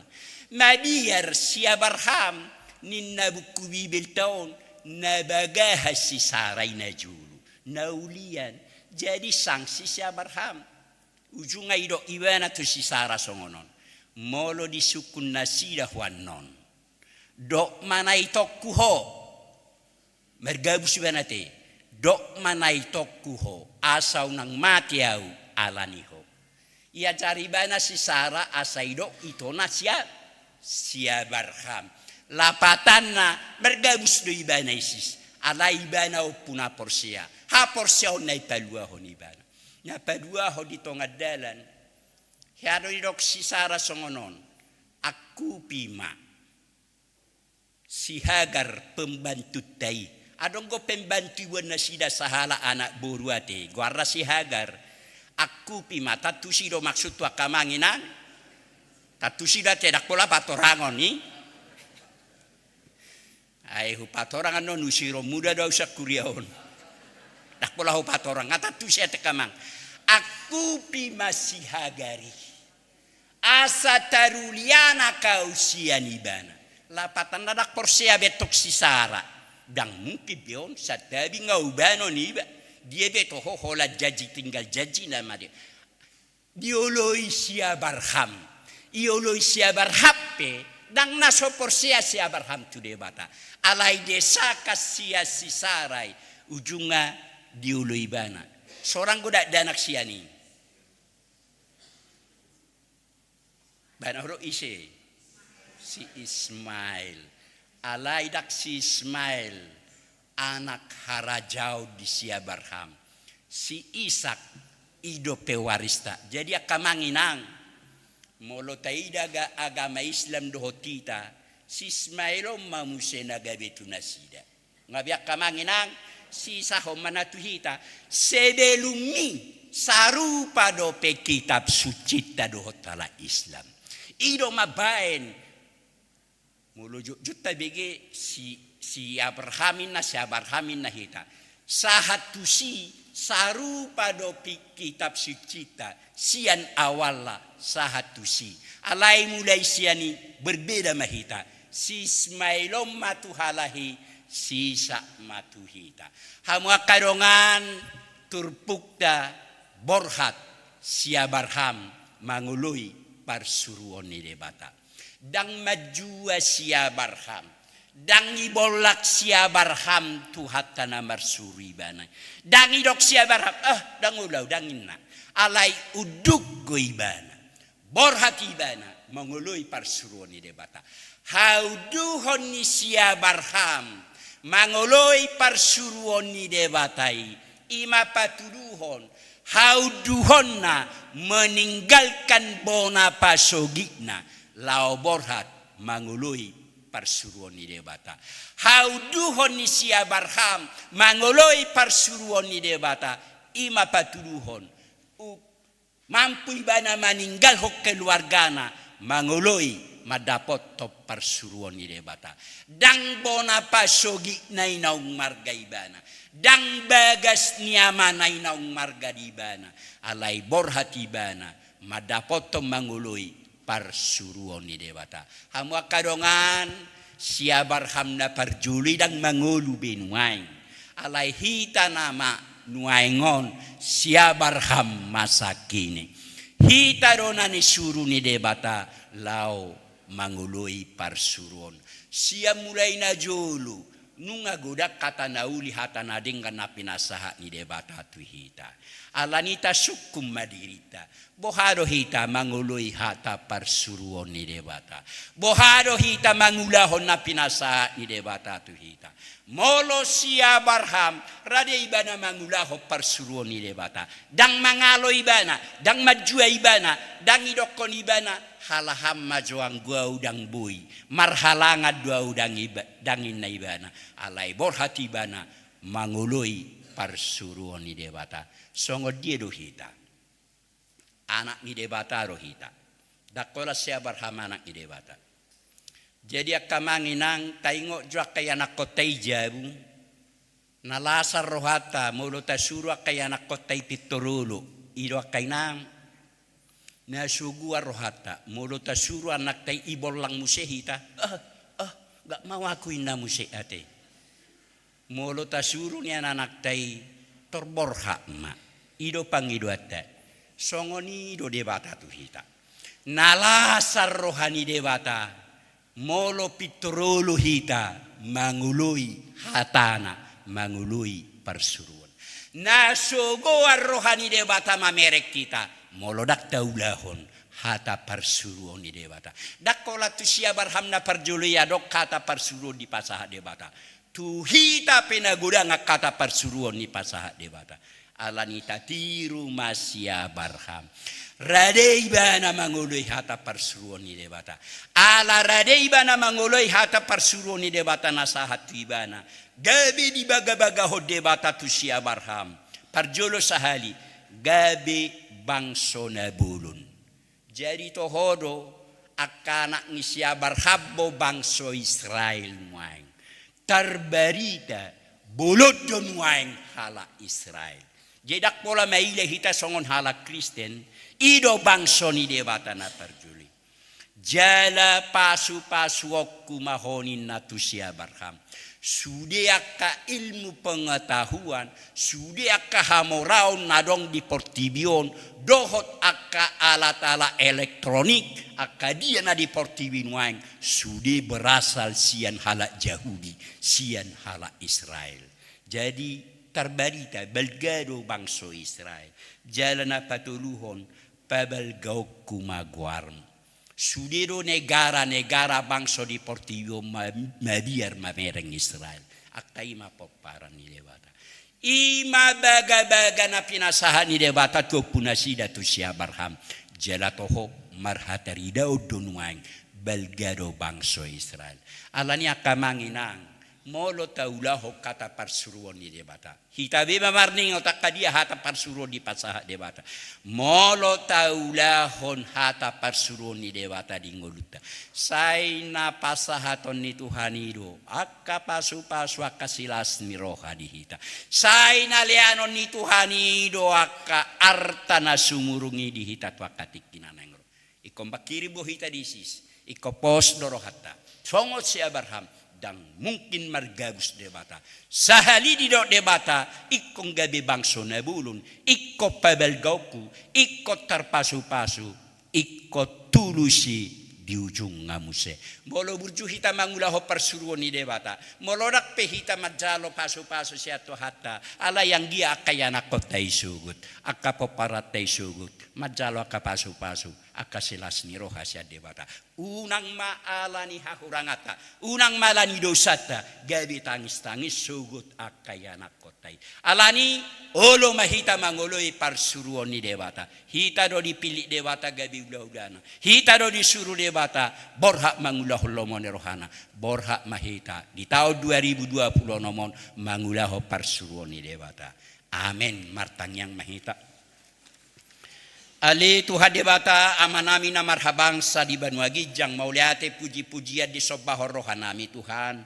Mabiar si Abraham ninna buku Bibelta on na bagaha si Sara i najolo. Na ulian. Jadi sangsi si Abraham. Ujungna didok ibana tu si Sara songon on. Molo disungkun nasida ho annon. Dok ma na itongku ho. Margabus ibana te. Dok ma na itongku ho. Asa unang mate ahu ala ni ho. Iajari ibana si Sara asa didok itona si A-, si Abraham. Lapatanna margabus do ibana isis. Alai ibana ompu na porsea. Haporseaon na ipaluahon ibana. Na paduahon di tonga dalan. Hea do didok si Sara songon on. Angkupi ma si Hagar pembantunta i. Adong do pembantu iboan nasida sahalak anak boru ate. Goarna si Hagar. Angkupi ma, tantu si do maksud tu angka amang inang. Tantu si do ate, ndang pola patorangon i. Ai hupatorang annon usiron muda do au sian kuria on. Ndang pola hupatorang, nga tantu si ate angka amang. Angkupi ma si Hagar i. Asa taruli anak au sian ibana. Lapatanna ndang porsea be tong si Sara. Ndang mungkin be on, santabi nga ubanon iba. Dia be toho holan janji tinggal janji nama dia. Dioloi si Abraham. Dioloi si Abraham pe, ndang na so porsea si Abraham tu Debata. Alai desakan sian si Sara i, ujungna dioloi ibana. Sorang do dakdanak sian i. Bana do ise? Si Ismail. Alai ndang si Ismail anak harajaon di si Abraham. Si Ishak i do pewarista. Jadi angka amang inang, molo taida aga-, agama Islam dohot hita, si Ismail on ma muse na gabe tu nasida. Nga be angka amang inang, si Ishak on ma na tu hita. Sebelum i sarupa dope kitab sucinta dohot halak Islam. I do mambaen Molo jotjot tabege si, si Abraham inna, si Abraham inna hita. Sahat tusi, sarupa do pi-, kitab sucinta, sian awalna sahat tusi. Alai mulai sian i berbeda ma hita. Si Ismail on ma tu halak i, si Ishak ma tu hita. Hamu angka dongan, turpukta borhat si Abraham mangoloi parsuruon ni Debata. Ndang manjua si Abraham. Ndang ibollak si Abraham Tuhanta na marsuru ibana. Ndang idok si Abraham, "Ah, ndang olo au," ndang inna. Alai unduk do ibana. Borhat ibana mangoloi parsuruon ni Debata. Haunduhon ni si Abraham mangoloi parsuruon ni Debata i, i ma patuduhon haunduhonna meninggalkan bona pasogitna laho borhat mangoloi parsuruon ni Debata. Haunduhon ni si Abraham mangoloi parsuruon ni Debata, i ma patuduhon u-, Mampu ibana maninggalhon keluargana, mangoloi mandapothon parsuruon ni Debata. Ndang bona pasogitna i naung marga ibana, ndang bagas ni amana i naung marga di ibana, alai borhat ibana mandapothon, mangoloi parsuruon ni Debata. Hamu angka dongan, si Abraham na parjolo i ndang mangolu be nuaeng. Alai hita nama nuaeng on si Abraham masa kini. Hita do na nisuru ni Debata laho mangoloi parsuruon. Sian mulai na jolo, nunga godang hata na uli, hata na denggan na pinasahat ni Debata tu hita. Alani i tasungkun ma dirinta. Boha do hita mangoloi hata parsuruon ni Debata? Boha do hita mangulahon na pinasahat ni Debata tu hita? Molo si Abraham, rade ibana mangulahon parsuruon ni Debata. Ndang mangalo ibana, ndang manjua ibana, ndang idokkon ibana, halahan ma jo anggo ahu ndang boi, marhalangan do ahu, ndang iba-, ndang ninna ibana. Alai borhat ibana mangoloi parsuruon ni Debata. Songon dia do hita? Anak ni Debata do hita. Ndang holan si Abraham anak ni Debata. Jadi angka amang inang, taingot jo angka ianakkonta i jabu. Na lasar rohanta molo tasuru angka ianakkonta i pintor olo. I do angka inang, na sogoan rohanta molo tasuru anakta i, i bollang muse hita. Ah, ah, nggak mau aku, ninna muse ate. Molo tasuru nian anakta i, tor borhat ma. I do pangidoanta. Songon i do Debata tu hita. Na lasar roha ni Debata molo pintor olo hita mangoloi hatana, mangoloi parsuruon. Na sogoan roha ni Debata mamereng hita molo ndang taulahon hata parsuruon ni Debata. Ndang holan tu si Abraham na parjolo i adong hata parsuruon dipasahat Debata. Tu hita pe na godang angka hata parsuruon dipasahat Debata. Alani i tatiru ma si Abraham. Rade ibana mangoloi hata parsuruon ni Debata. Ala rade ibana mangoloi hata parsuruon ni Debata na sahat tu ibana, gabe dibagabagahon Debata tu si Abraham. Parjolo sahali, gabe bangso na bolon. Jadi toho do, angka anak ni si Abraham do bangso Israel nuaeng. Tarbarita, bolon do nuaeng halak Israel. Jadi ndang pola maila hita songon halak Kristen, i do bangso ni Debata na parjolo i. Jala pasupasuonku ma ho, ninna tu si Abraham. Sude angka ilmu pengetahuan, sude angka hamoraon na adong di portibi on, dohot angka alat-alat elektronik, angka dia na di portibi nuaeng, sude berasal sian halak Jahudi, sian halak Israel. Jadi, tarbarita, balga do bangso Israel. Jala na patoluhon, pabalgaonku ma goarmu. Sude do negara-negara bangso di portibi on ma-, mabiar mamereng Israel. Angka i ma pomparan ni Debata. I ma bagabaga na pinasahat ni Debata tu ompu nasida tu si Abraham. Jala toho marhataridaon do nuaeng, balga do bangso Israel. Alani i angka amang inang, molo taulahon hata parsuruon ni Debata. Hita be ma marningot angka dia hata parsuruon dipasahat Debata. Molo taulahon hata parsuruon ni Debata di ngolunta, sai na pasahaton ni Tuhan i do angka pasupasu, angka silas ni roha di hita. Sai na leanon ni Tuhan i do angka arta na sumurung i di hita tu angka tingki na naeng ro. Ingkon mangkirim do hita disis, ingkon pos do rohanta. Songon si Abraham, ndang mungkin margabus Debata. Sahali didok Debata, ingkon gabe bangso na bolon, ingkon pabalgaonku, ingkon tarpasupasu, ingkon tulus i di ujungna muse. Molo burju hita mangulahon parsuruon ni Debata, molo ndang pe hita manjalo pasupasu sian Tuhanta, alai anggiat angka ianakkonta i sogot, angka pomparanta i sogot, manjalo angka pasupasu, angka silas ni roha sian Debata. Unang ma alani hahuranganta, unang ma alani dosanta, gabe tangistangis sogot angka ianakkonta i. Alani i, olo ma hita mangoloi parsuruon ni Debata. Hita do dipillit Debata gabe hulahulana. Hita do disuru Debata borhat mangulahon lomo ni rohana. Borhat ma hita di taon dua ribu dua puluh onom on mangulahon parsuruon ni Debata. Amen. Martangiang ma hita. Ale Tuhan Debata, Amanami na marhabangsa di banua ginjang, mauliate puji-pujian disombahon rohanami, Tuhan.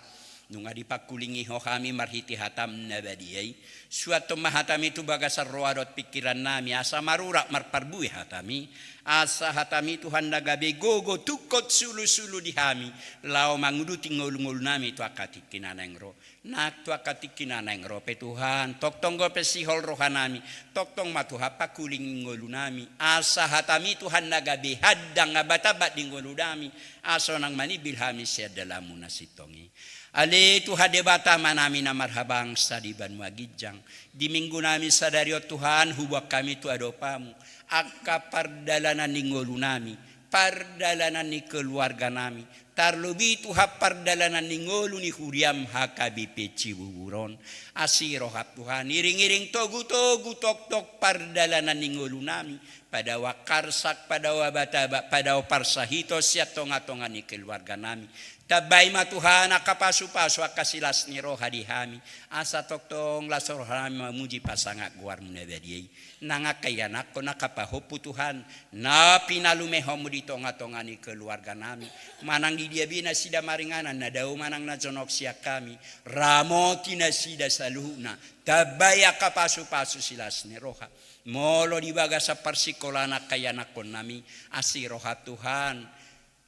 Nunga dipangkulingi Ho hami marhite hataM na badia i. Suanhon ma hatami tu bagasan roha dohot pingkirannami, asa marurat marparbue hatami. Asa hatami, Tuhan, na gabe gogo tungkot sulu-sulu di hami, laho manguduti ngolu-ngolunami tu angka tingki na naeng ro. Nang tu angka tingki na naeng ro pe, Tuhan, tongtong dope sihol rohanami, tongtong ma, Tuhan, pangkulingi ngolunami. Asa hatami, Tuhan, na gabe handang abat-abat di ngolunami, asa unang manimbil hami sian dalanMu na sintong i. Ale Tuhan Debata, Amanami na marhabangsa di banua ginjang, di minggunami sadari on, Tuhan, huboan hami tu adopanMu angka pardalanan ni ngolunami, pardalanan ni keluarganami, tarlobi, Tuhan, pardalanan ni ngolu ni huriaM H K B P Cibubur on. Asi rohaM, Tuhan, iring-iring togu-togu tongtong pardalanan ni ngolunami, padaoan karsak, padaoan abat-abat, padaoan parsahiton sian tonga-tonga ni keluarganami. Tambai ma, Tuhan, angka pasu-pasu, angka silas ni roha di hami, asa tongtong las rohanami mamuji pasangap goarMu na badia i. Nang angka ianakhon, angka pahompu, Tuhan, na pinalumehonMu di tonga-tonga ni keluarganami, manang di dia be nasida maringanan, na dao manang na jonok sian hami, ramoti nasida saluhutna. Tambai angka pasu-pasu, silas ni roha. Molo di bagasan parsikolaan angka ianakhonnami, asi rohaM, Tuhan,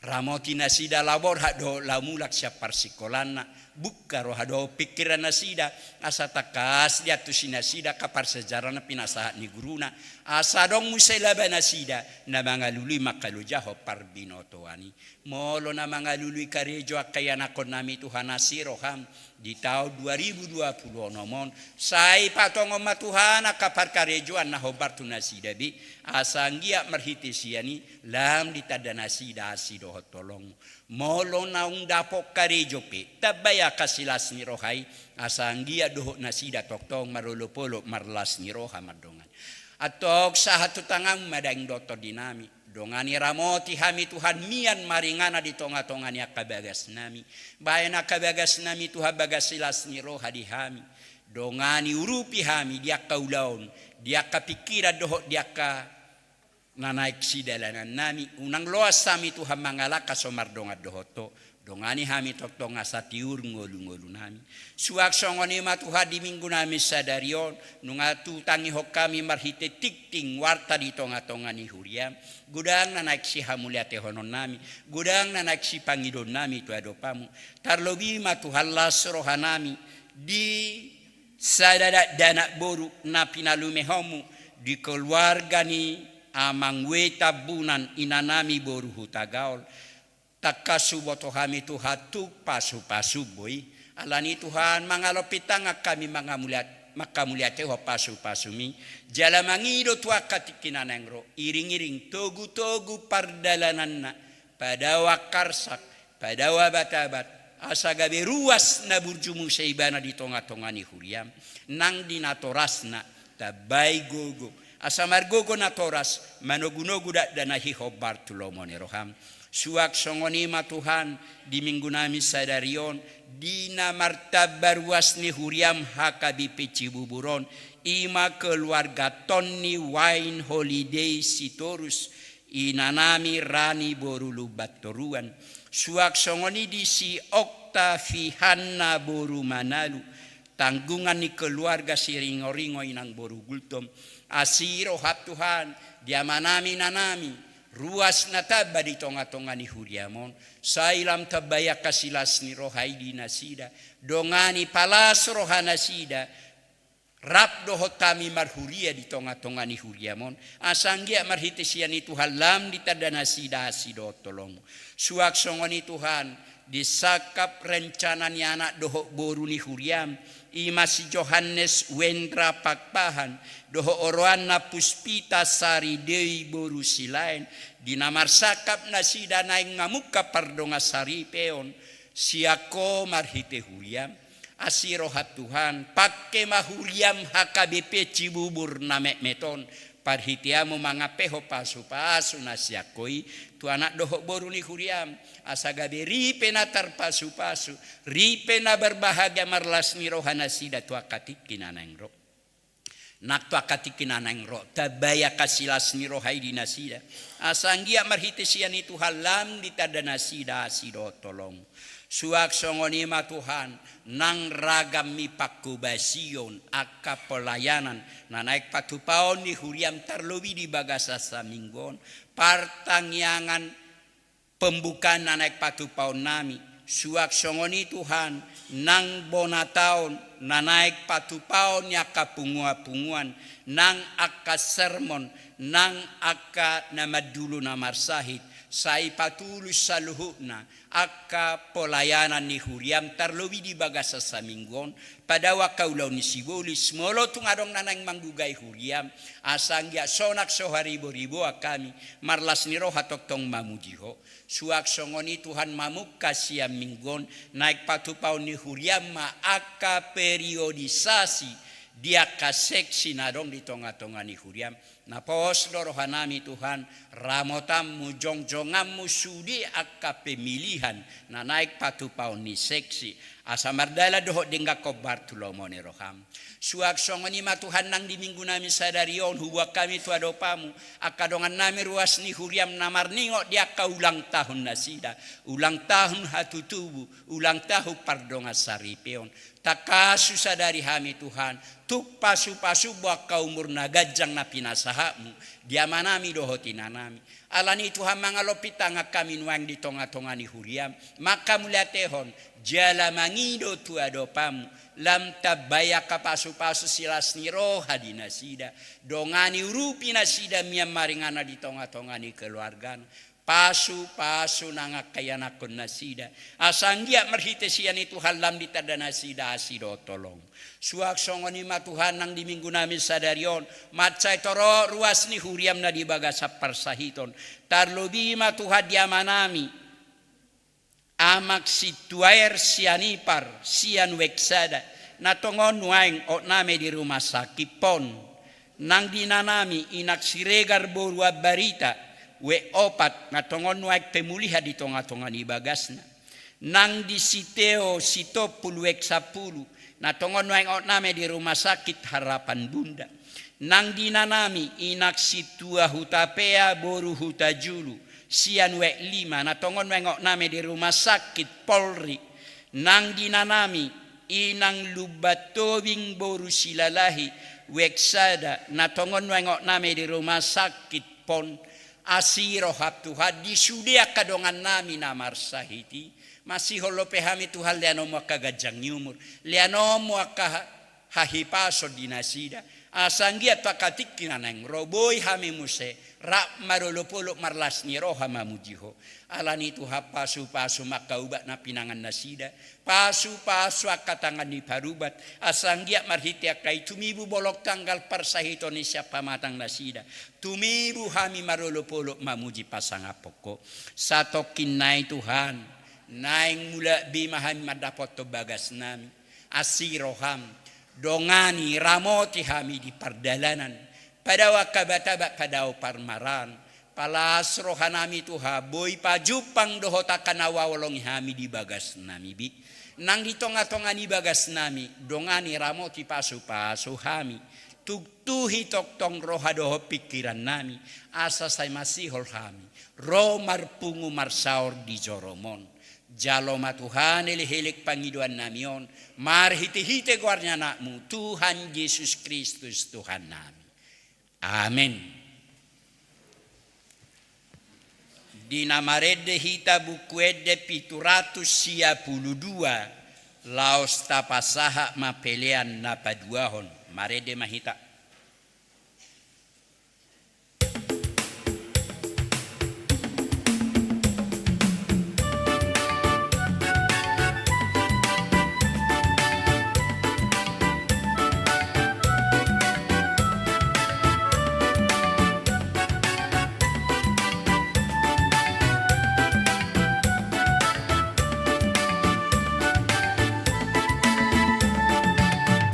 ramoti nasida laho borhat dohot laho mulak sian parsikolanna. Bungka roha dohot pingkiran nasida, asa tangkas diantusi nasida angka parsiajaran na pinasahat ni guruna, asa adong muse laba nasida na mangalului mangkalojahon parbinotoan i. Molo na mangalului karejo angka ianakhonnami, Tuhan, asi rohaM, di taon dua ribu dua puluh onom on, sai patongon ma, Tuhan, angka parkarejoan na hombar tu nasida be, asa anggiat marhite sian i lam ditanda nasida asi dohot holongMu. Molo naung dapot karejo pe, tambai angka silas ni roha i, asa anggiat dohot nasida tongtong marolop-olop marlas ni roha mardongan. Antong sahat tu tanganMu ma daging dohot tondinami. Dongani, ramoti hami, Tuhan, mian maringanan di tonga-tonga ni angka bagasnami. Bahen angka bagasnami, Tuhan, bagas silas ni roha di hami. Dongani, urupi hami di angka ulaon, di angka pingkiran dohot di angka na naeng sidalanannami. Unang loas hami, Tuhan, mangalangka so mardongan dohot Ho. Dongani hami tongtong asa tiur ngolu-ngolunami. Suang songon i ma, Tuhan, di minggunami sadari on, nunga tutangihon hami marhite tingting warta di tonga-tonga ni huriaM, godang na naeng sihamauliatehononnami, godang na naeng sipangidoonnami tu adopanMu. Tarlobi ma, Tuhan, las rohanami di sada dakdanak boru na pinalumehonMu di keluarga ni Amang W. Tambunan, inanami boru Hutagaol. Tangkas huboto hami, Tuhan, tung pasu-pasu boi. Alani, Tuhan, mangalompi tangan hami mangamuliat-, manghamauliatehon pasu-pasuMi, jala mangido tu angka tingki na naeng ro, iring-iring togu-togu pardalananna, padaoan karsak, padaoan abat-abat, asa gabe ruas na burju muse ibana di tonga-tonga ni huriaM. Nang di natorasna, tambai gogo, asa margogo natoras, manogu-nogu dakdanak i hombar tu lomo ni rohaM. Suang songon i ma, Tuhan, di minggunami sadari on, di na martamba ruas ni huriaM H K B P Cibubur on, i ma keluarga Tonni Wain Holiday Sitorus, inanami Rani boru Lumbantoruan. Suang songon i di si Oktavianna boru Manalu, tanggungan ni keluarga Siringo-ringo inang boru Gultom. Asi rohaM, Tuhan, di amanami, inanami, ruas na tamba di tonga-tonga ni huriaM on, sai lam tambai angka silas ni roha i di nasida, dongani, palas roha nasida, rap dohot hami marhuria di tonga-tonga ni huriaM on, asa anggiat marhite sian i, Tuhan, lam ditanda nasida asi dohot holongMu. Suang songon i, Tuhan, di sangkap rencana ni anak dohot boru ni huriaM, i ma si Johannes Wendra Pakpahan dohot oroanna Puspita Sari Dewi boru Silaen, di na marsangkap nasida naeng mamungka pardongansaripeon sian Ho marhite huriaM. Asi rohaM, Tuhan, pangke ma huriaM H K B P Cibubur na metmet on, parhiteanMu mangampehon pasu-pasu na sian Ho i tu anak dohot boru ni huriaM, asa gabe ripe na tarpasu-pasu, ripe na berbahagia, marlas ni roha nasida tu angka tingki na naeng ro. Nang tu angka tingki na naeng ro, tambai angka silas ni roha i di nasida. Asa anggiat marhite sian i Tuhan lam ditanda nasida asi dohot holong. Suang songon i ma Tuhan, nang ragam ni pangkobasion, angka pelayanan, na naeng patupaon ni huriam tarlobi di bagasan saminggu on, partangiangan pembukaan na naeng patupaon nami, suang songon i Tuhan, nang bona taon, na naeng patupaon ni angka punguan-punguan, nang angka sermon, nang angka na mandulu na marsahit, sai patulus saluhutna, angka pelayanan ni huriam tarlobi di bagasan saminggu on, padao angka ulaon ni sibolis, molo tung adong na naeng manggugai huriam, asa anggiat sonang so haribo-riboan hami, marlas ni roha tongtong mamuji Ho. Suang songon i Tuhan mamungka sian minggu on, naeng patupaon ni huriam ma angka periodisasi di angka seksi na adong di tonga-tonga ni huriam. Na pos do rohanami Tuhan, ramotanmu, jongjonganmu sude angka pemilihan na naeng patupaon ni seksi, asa mardalan dohot denggan hombar tu lomo ni roham. Suang songon i ma Tuhan nang di minggu nami sadari on huboan hami tu adopanmu, angka dongan nami ruas ni huriam na marningot di angka ulang tahun nasida, ulang tahun hatutubu, ulang tahun pardongan saripeon. Tangkas husadari hami Tuhan, tung pasu-pasu bo angka umur na ganjang na pinasahatmu di amanami dohot inanami. Alani Tuhan mangalompi tangan hami nuaeng di tonga-tonga ni huriam, mangkamauliatehon, jala mangido tu adopanmu, lam tambai angka pasu-pasu silas ni roha di nasida, dongani urupi nasida mian maringanan di tonga-tonga ni keluargana, pasu-pasu nang angka ianakhon nasida, asa anggiat marhite sian i Tuhan lam ditanda nasida asi dohot holong. Suang songon i ma Tuhan nang di minggu nami sadari on, mansai torop ruas ni huriam na di bagasan parsahiton, tarlobi ma Tuhan di amanami, Amak Sintuaer Sianipar, sian wijk sada, na tongon nuaeng otnami di rumah sakit pon. Nang di inanami Inang Siregar boru Ambarita, wijk opat, na tongon nuaeng pemulihan di tonga-tonga ni bagasna. Nang di si Teo Sitompul wijk sampulu, na tongon nuaeng otnami di rumah sakit Harapan Bunda. Nang di inanami Inang Sintua Hutapea boru Hutajulu, sian wijk lima, na tongon nuaeng otnami di rumah sakit Polri. Nang di inanami Inang Lumban Tobing boru Silalahi, wijk sada, na tongon nuaeng otnami di rumah sakit pon. Asi roham Tuhan di sude angka dongannami na marsahit i. Masihol dope hami Tuhan, leanonmu angka ganjang ni umur, leanonmu angka ha-, hahipason di nasida. Asa anggiat tu angka tingki na naeng ro boi hami muse rap marolop-olop marlas ni roha mamuji Ho. Alani Tuhan pasu-pasu ma angka ubat na pinangan nasida, pasu-pasu angka tangan ni parubat, asa anggiat marhite angka i tumibu bolon tanggal parsahiton i sian pamatang nasida, tumibu hami marolop-olop mamuji pasangaphon Ho. Satongkin nai Tuhan, naeng mulak be ma hami mandapothon bagasnami. Asi roham, dongani, ramoti hami di pardalanan, padao angka abat-abat, padao parmaraan, palas rohanami Tuhan, boi pajumpang dohot angka na huhaholongi hami di bagasnami be. Nang di tonga-tonga ni bagasnami, dongani, ramoti, pasu-pasu hami, tuktuhi tongtong roha dohot pingkirannami, asa sai masihol hami ro marpungu marsaor di jorom on. Jalo ma Tuhan elek-elek pangidoannami on, marhite-hite goar ni Anakmu, Tuhan Jesus Kristus, Tuhannami. Amen. Di na marende hita Buku Ende pitu ratus sia pulu dua, laos tapasahat ma pelean na paduahon. Marende ma hita.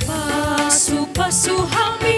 Pasu-pasu hami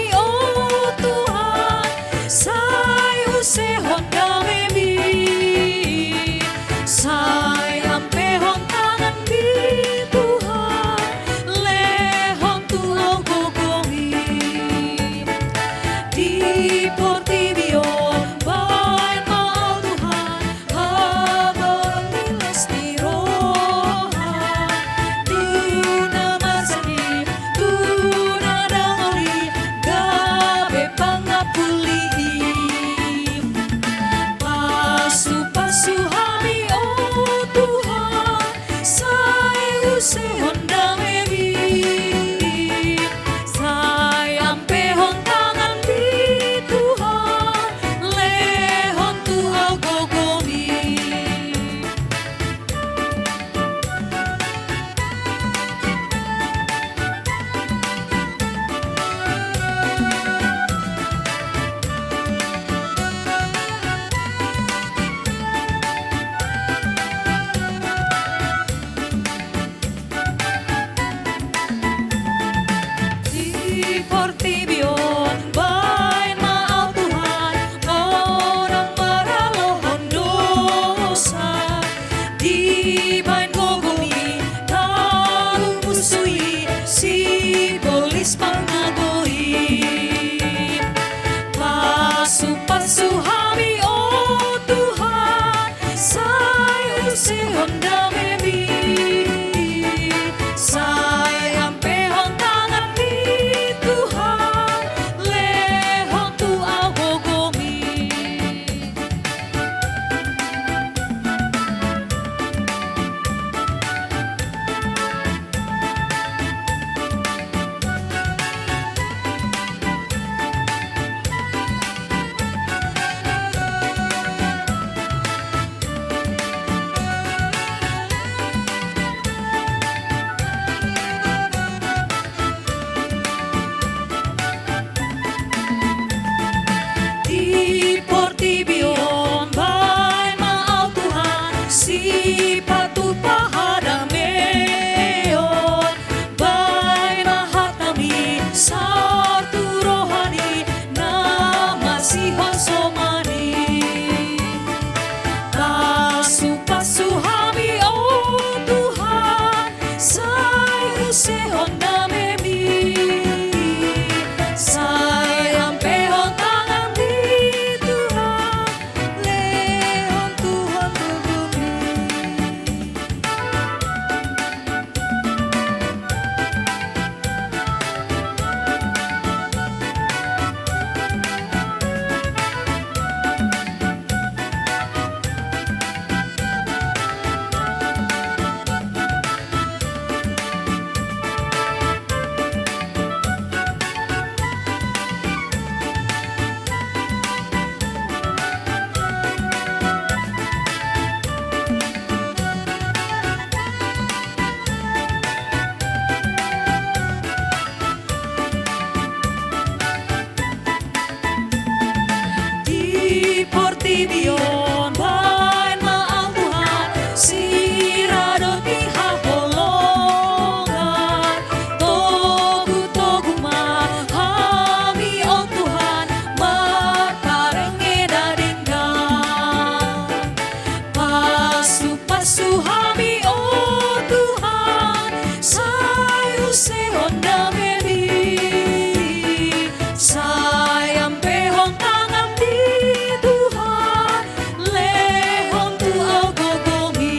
Usehon damemi, sai ampehon tanganmi Tuhan, lehon tu au gogomi. Di portibi on baen ma au Tuhan, sipatupa hadameon, baen ma hatami saur tu roha ni na masihon somani. Pasupasu hami, o Tuhan, sai usehon damemi, sai ampehon tanganmi Tuhan, lehon tu au gogomi. Di portibi on baen ma au Tuhan, sira dohot haholongan, togu-togu ma hami, o Tuhan, marparange na denggan. Pasupasu hami, o Tuhan, sai usehon damemi, sai ampehon tanganmi Tuhan, lehon tu au gogomi.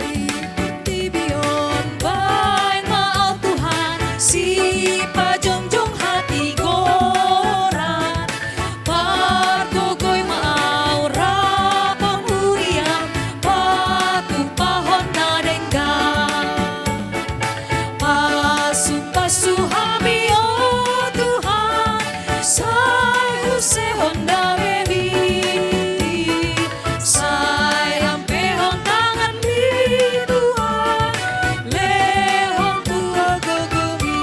Di portibi on baen ma au Tuhan, sipajongjong hatigoran, pargogoi ma au rap huriam, patupahon na denggan. Pasupasu hami, o Tuhan, sai usehon damemi, sai ampehon tanganmi Tuhan, lehon tu au gogomi.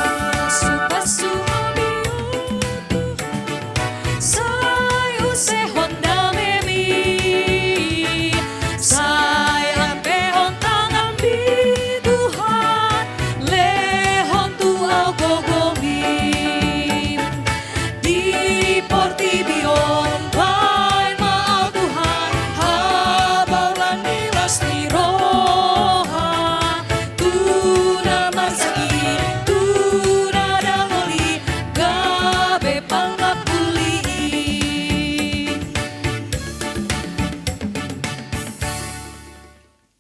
Pasupasu hami, o Tuhan, sai usehon damemi, sai ampehon tanganmi Tuhan, lehon tu au gogomi. Di portibi on baen ma au Tuhan, habaulan ni las ni roha, tu na marsakit, tu na daholi, gabe pangapuli i.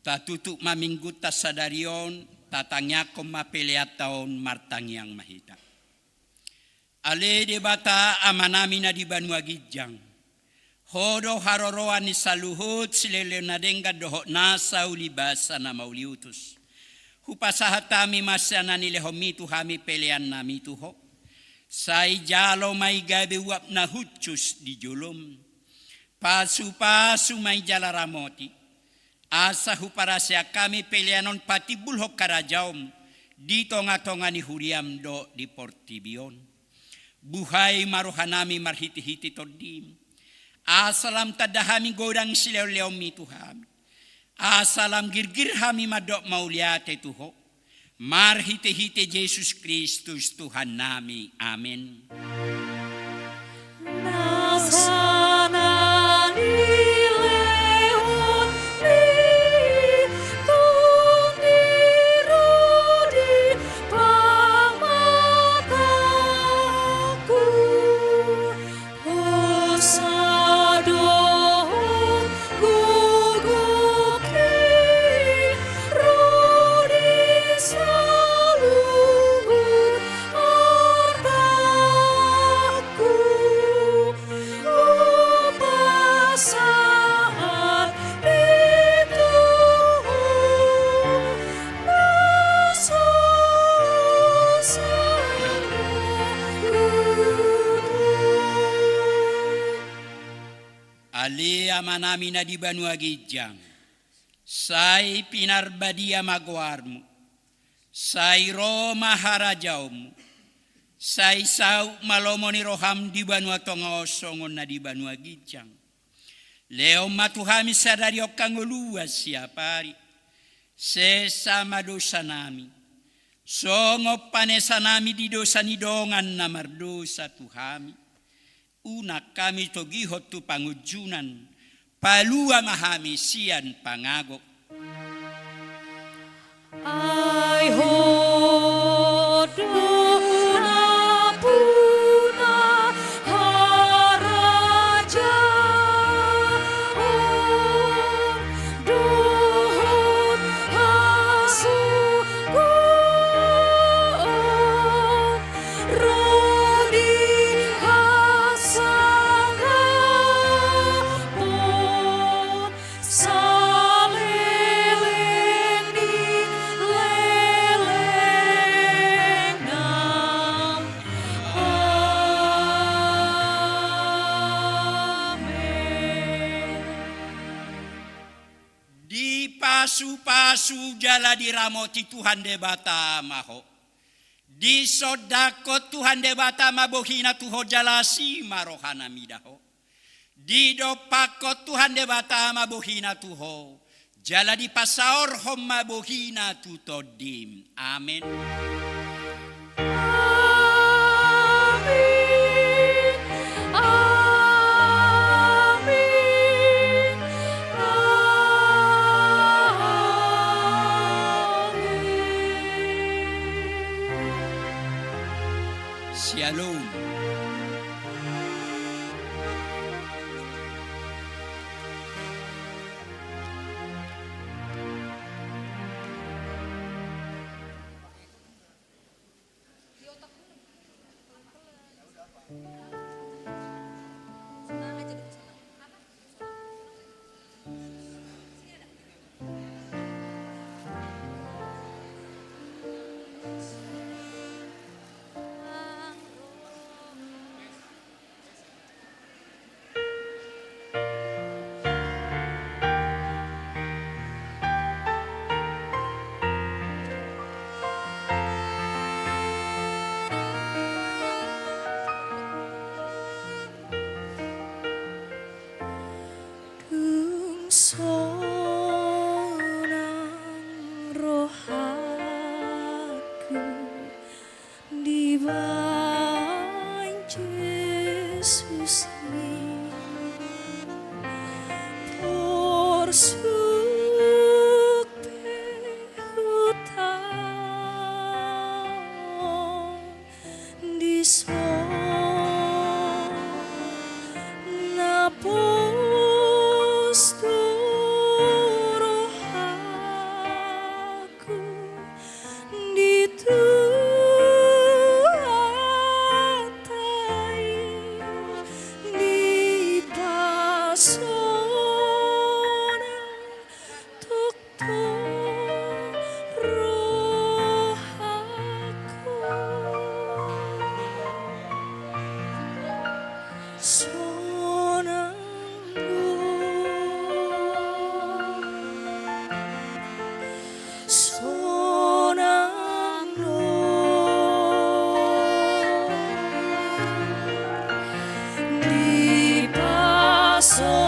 Tatutup ma minggunta sadari on, tatangiangkon ma peleanta on, martangiang ma hita. Ale Debata Amanami na di banua ginjang, Ho do haroroan ni saluhut silehonlehon na denggan dohot nasa uli basa na mauliutus. Hupasahat hami ma sian na nilehonmi tu hami peleannami tu Ho. Sai jalo ma i gabe uap na hushus di jolom. Pasupasu ma i jala ramoti. Asa huparaseang hami pelean on patimbulhon harajaonm di tongatonga ni huriam dohot di portibi on. Buhai ma rohanami marhitehite Tondim, asa lam tanda hami godang silehonlehonmi tu hami, asa lam girgir hami mandok mauliate tu Ho, marhitehite Jesus Kristus Tuhannami. Amen. Na sana nilehon ni Tondi ro di pamatangku, hosa dohot gogoki ro di saluhut artangku. Hupasahat di Tuhan na so saluhut. Ale Amanami na di banua ginjang, sai pinarbadia ma goarmu. Sai ro ma harajaonmu. Sai saut ma lomo ni roham di banua tonga on songon na di banua ginjang. Lehon ma tu hami sadari on hangoluan siapari. Sesa ma dosanami, songon panesanami di dosa ni dongan na mardosa tu hami. Unang hami togihon tu pangunjunan, palua ma hami sian pangago. Ai Ho do nampuna harajaon dohot hasogoan ro di hasangapon saleleng ni lelengna. Amen. Dipasupasu jala diramoti Tuhan Debata ma ho. Disondangkon Tuhan Debata ma bohina tu ho jala asi ma rohana mida ho. Didompakkon Tuhan Debata ma bohina tu ho, jala dipasaorhon ma bohina tu tondim. Amen. Amen. Amen. Shalom. Dung sonang rohangku dibahen Jesus i, porsuk pe hutaon dison na pos do rohangku di Tuhanta i, dipasonang toktok rohangku. Sonang do, sonang do. Dipaso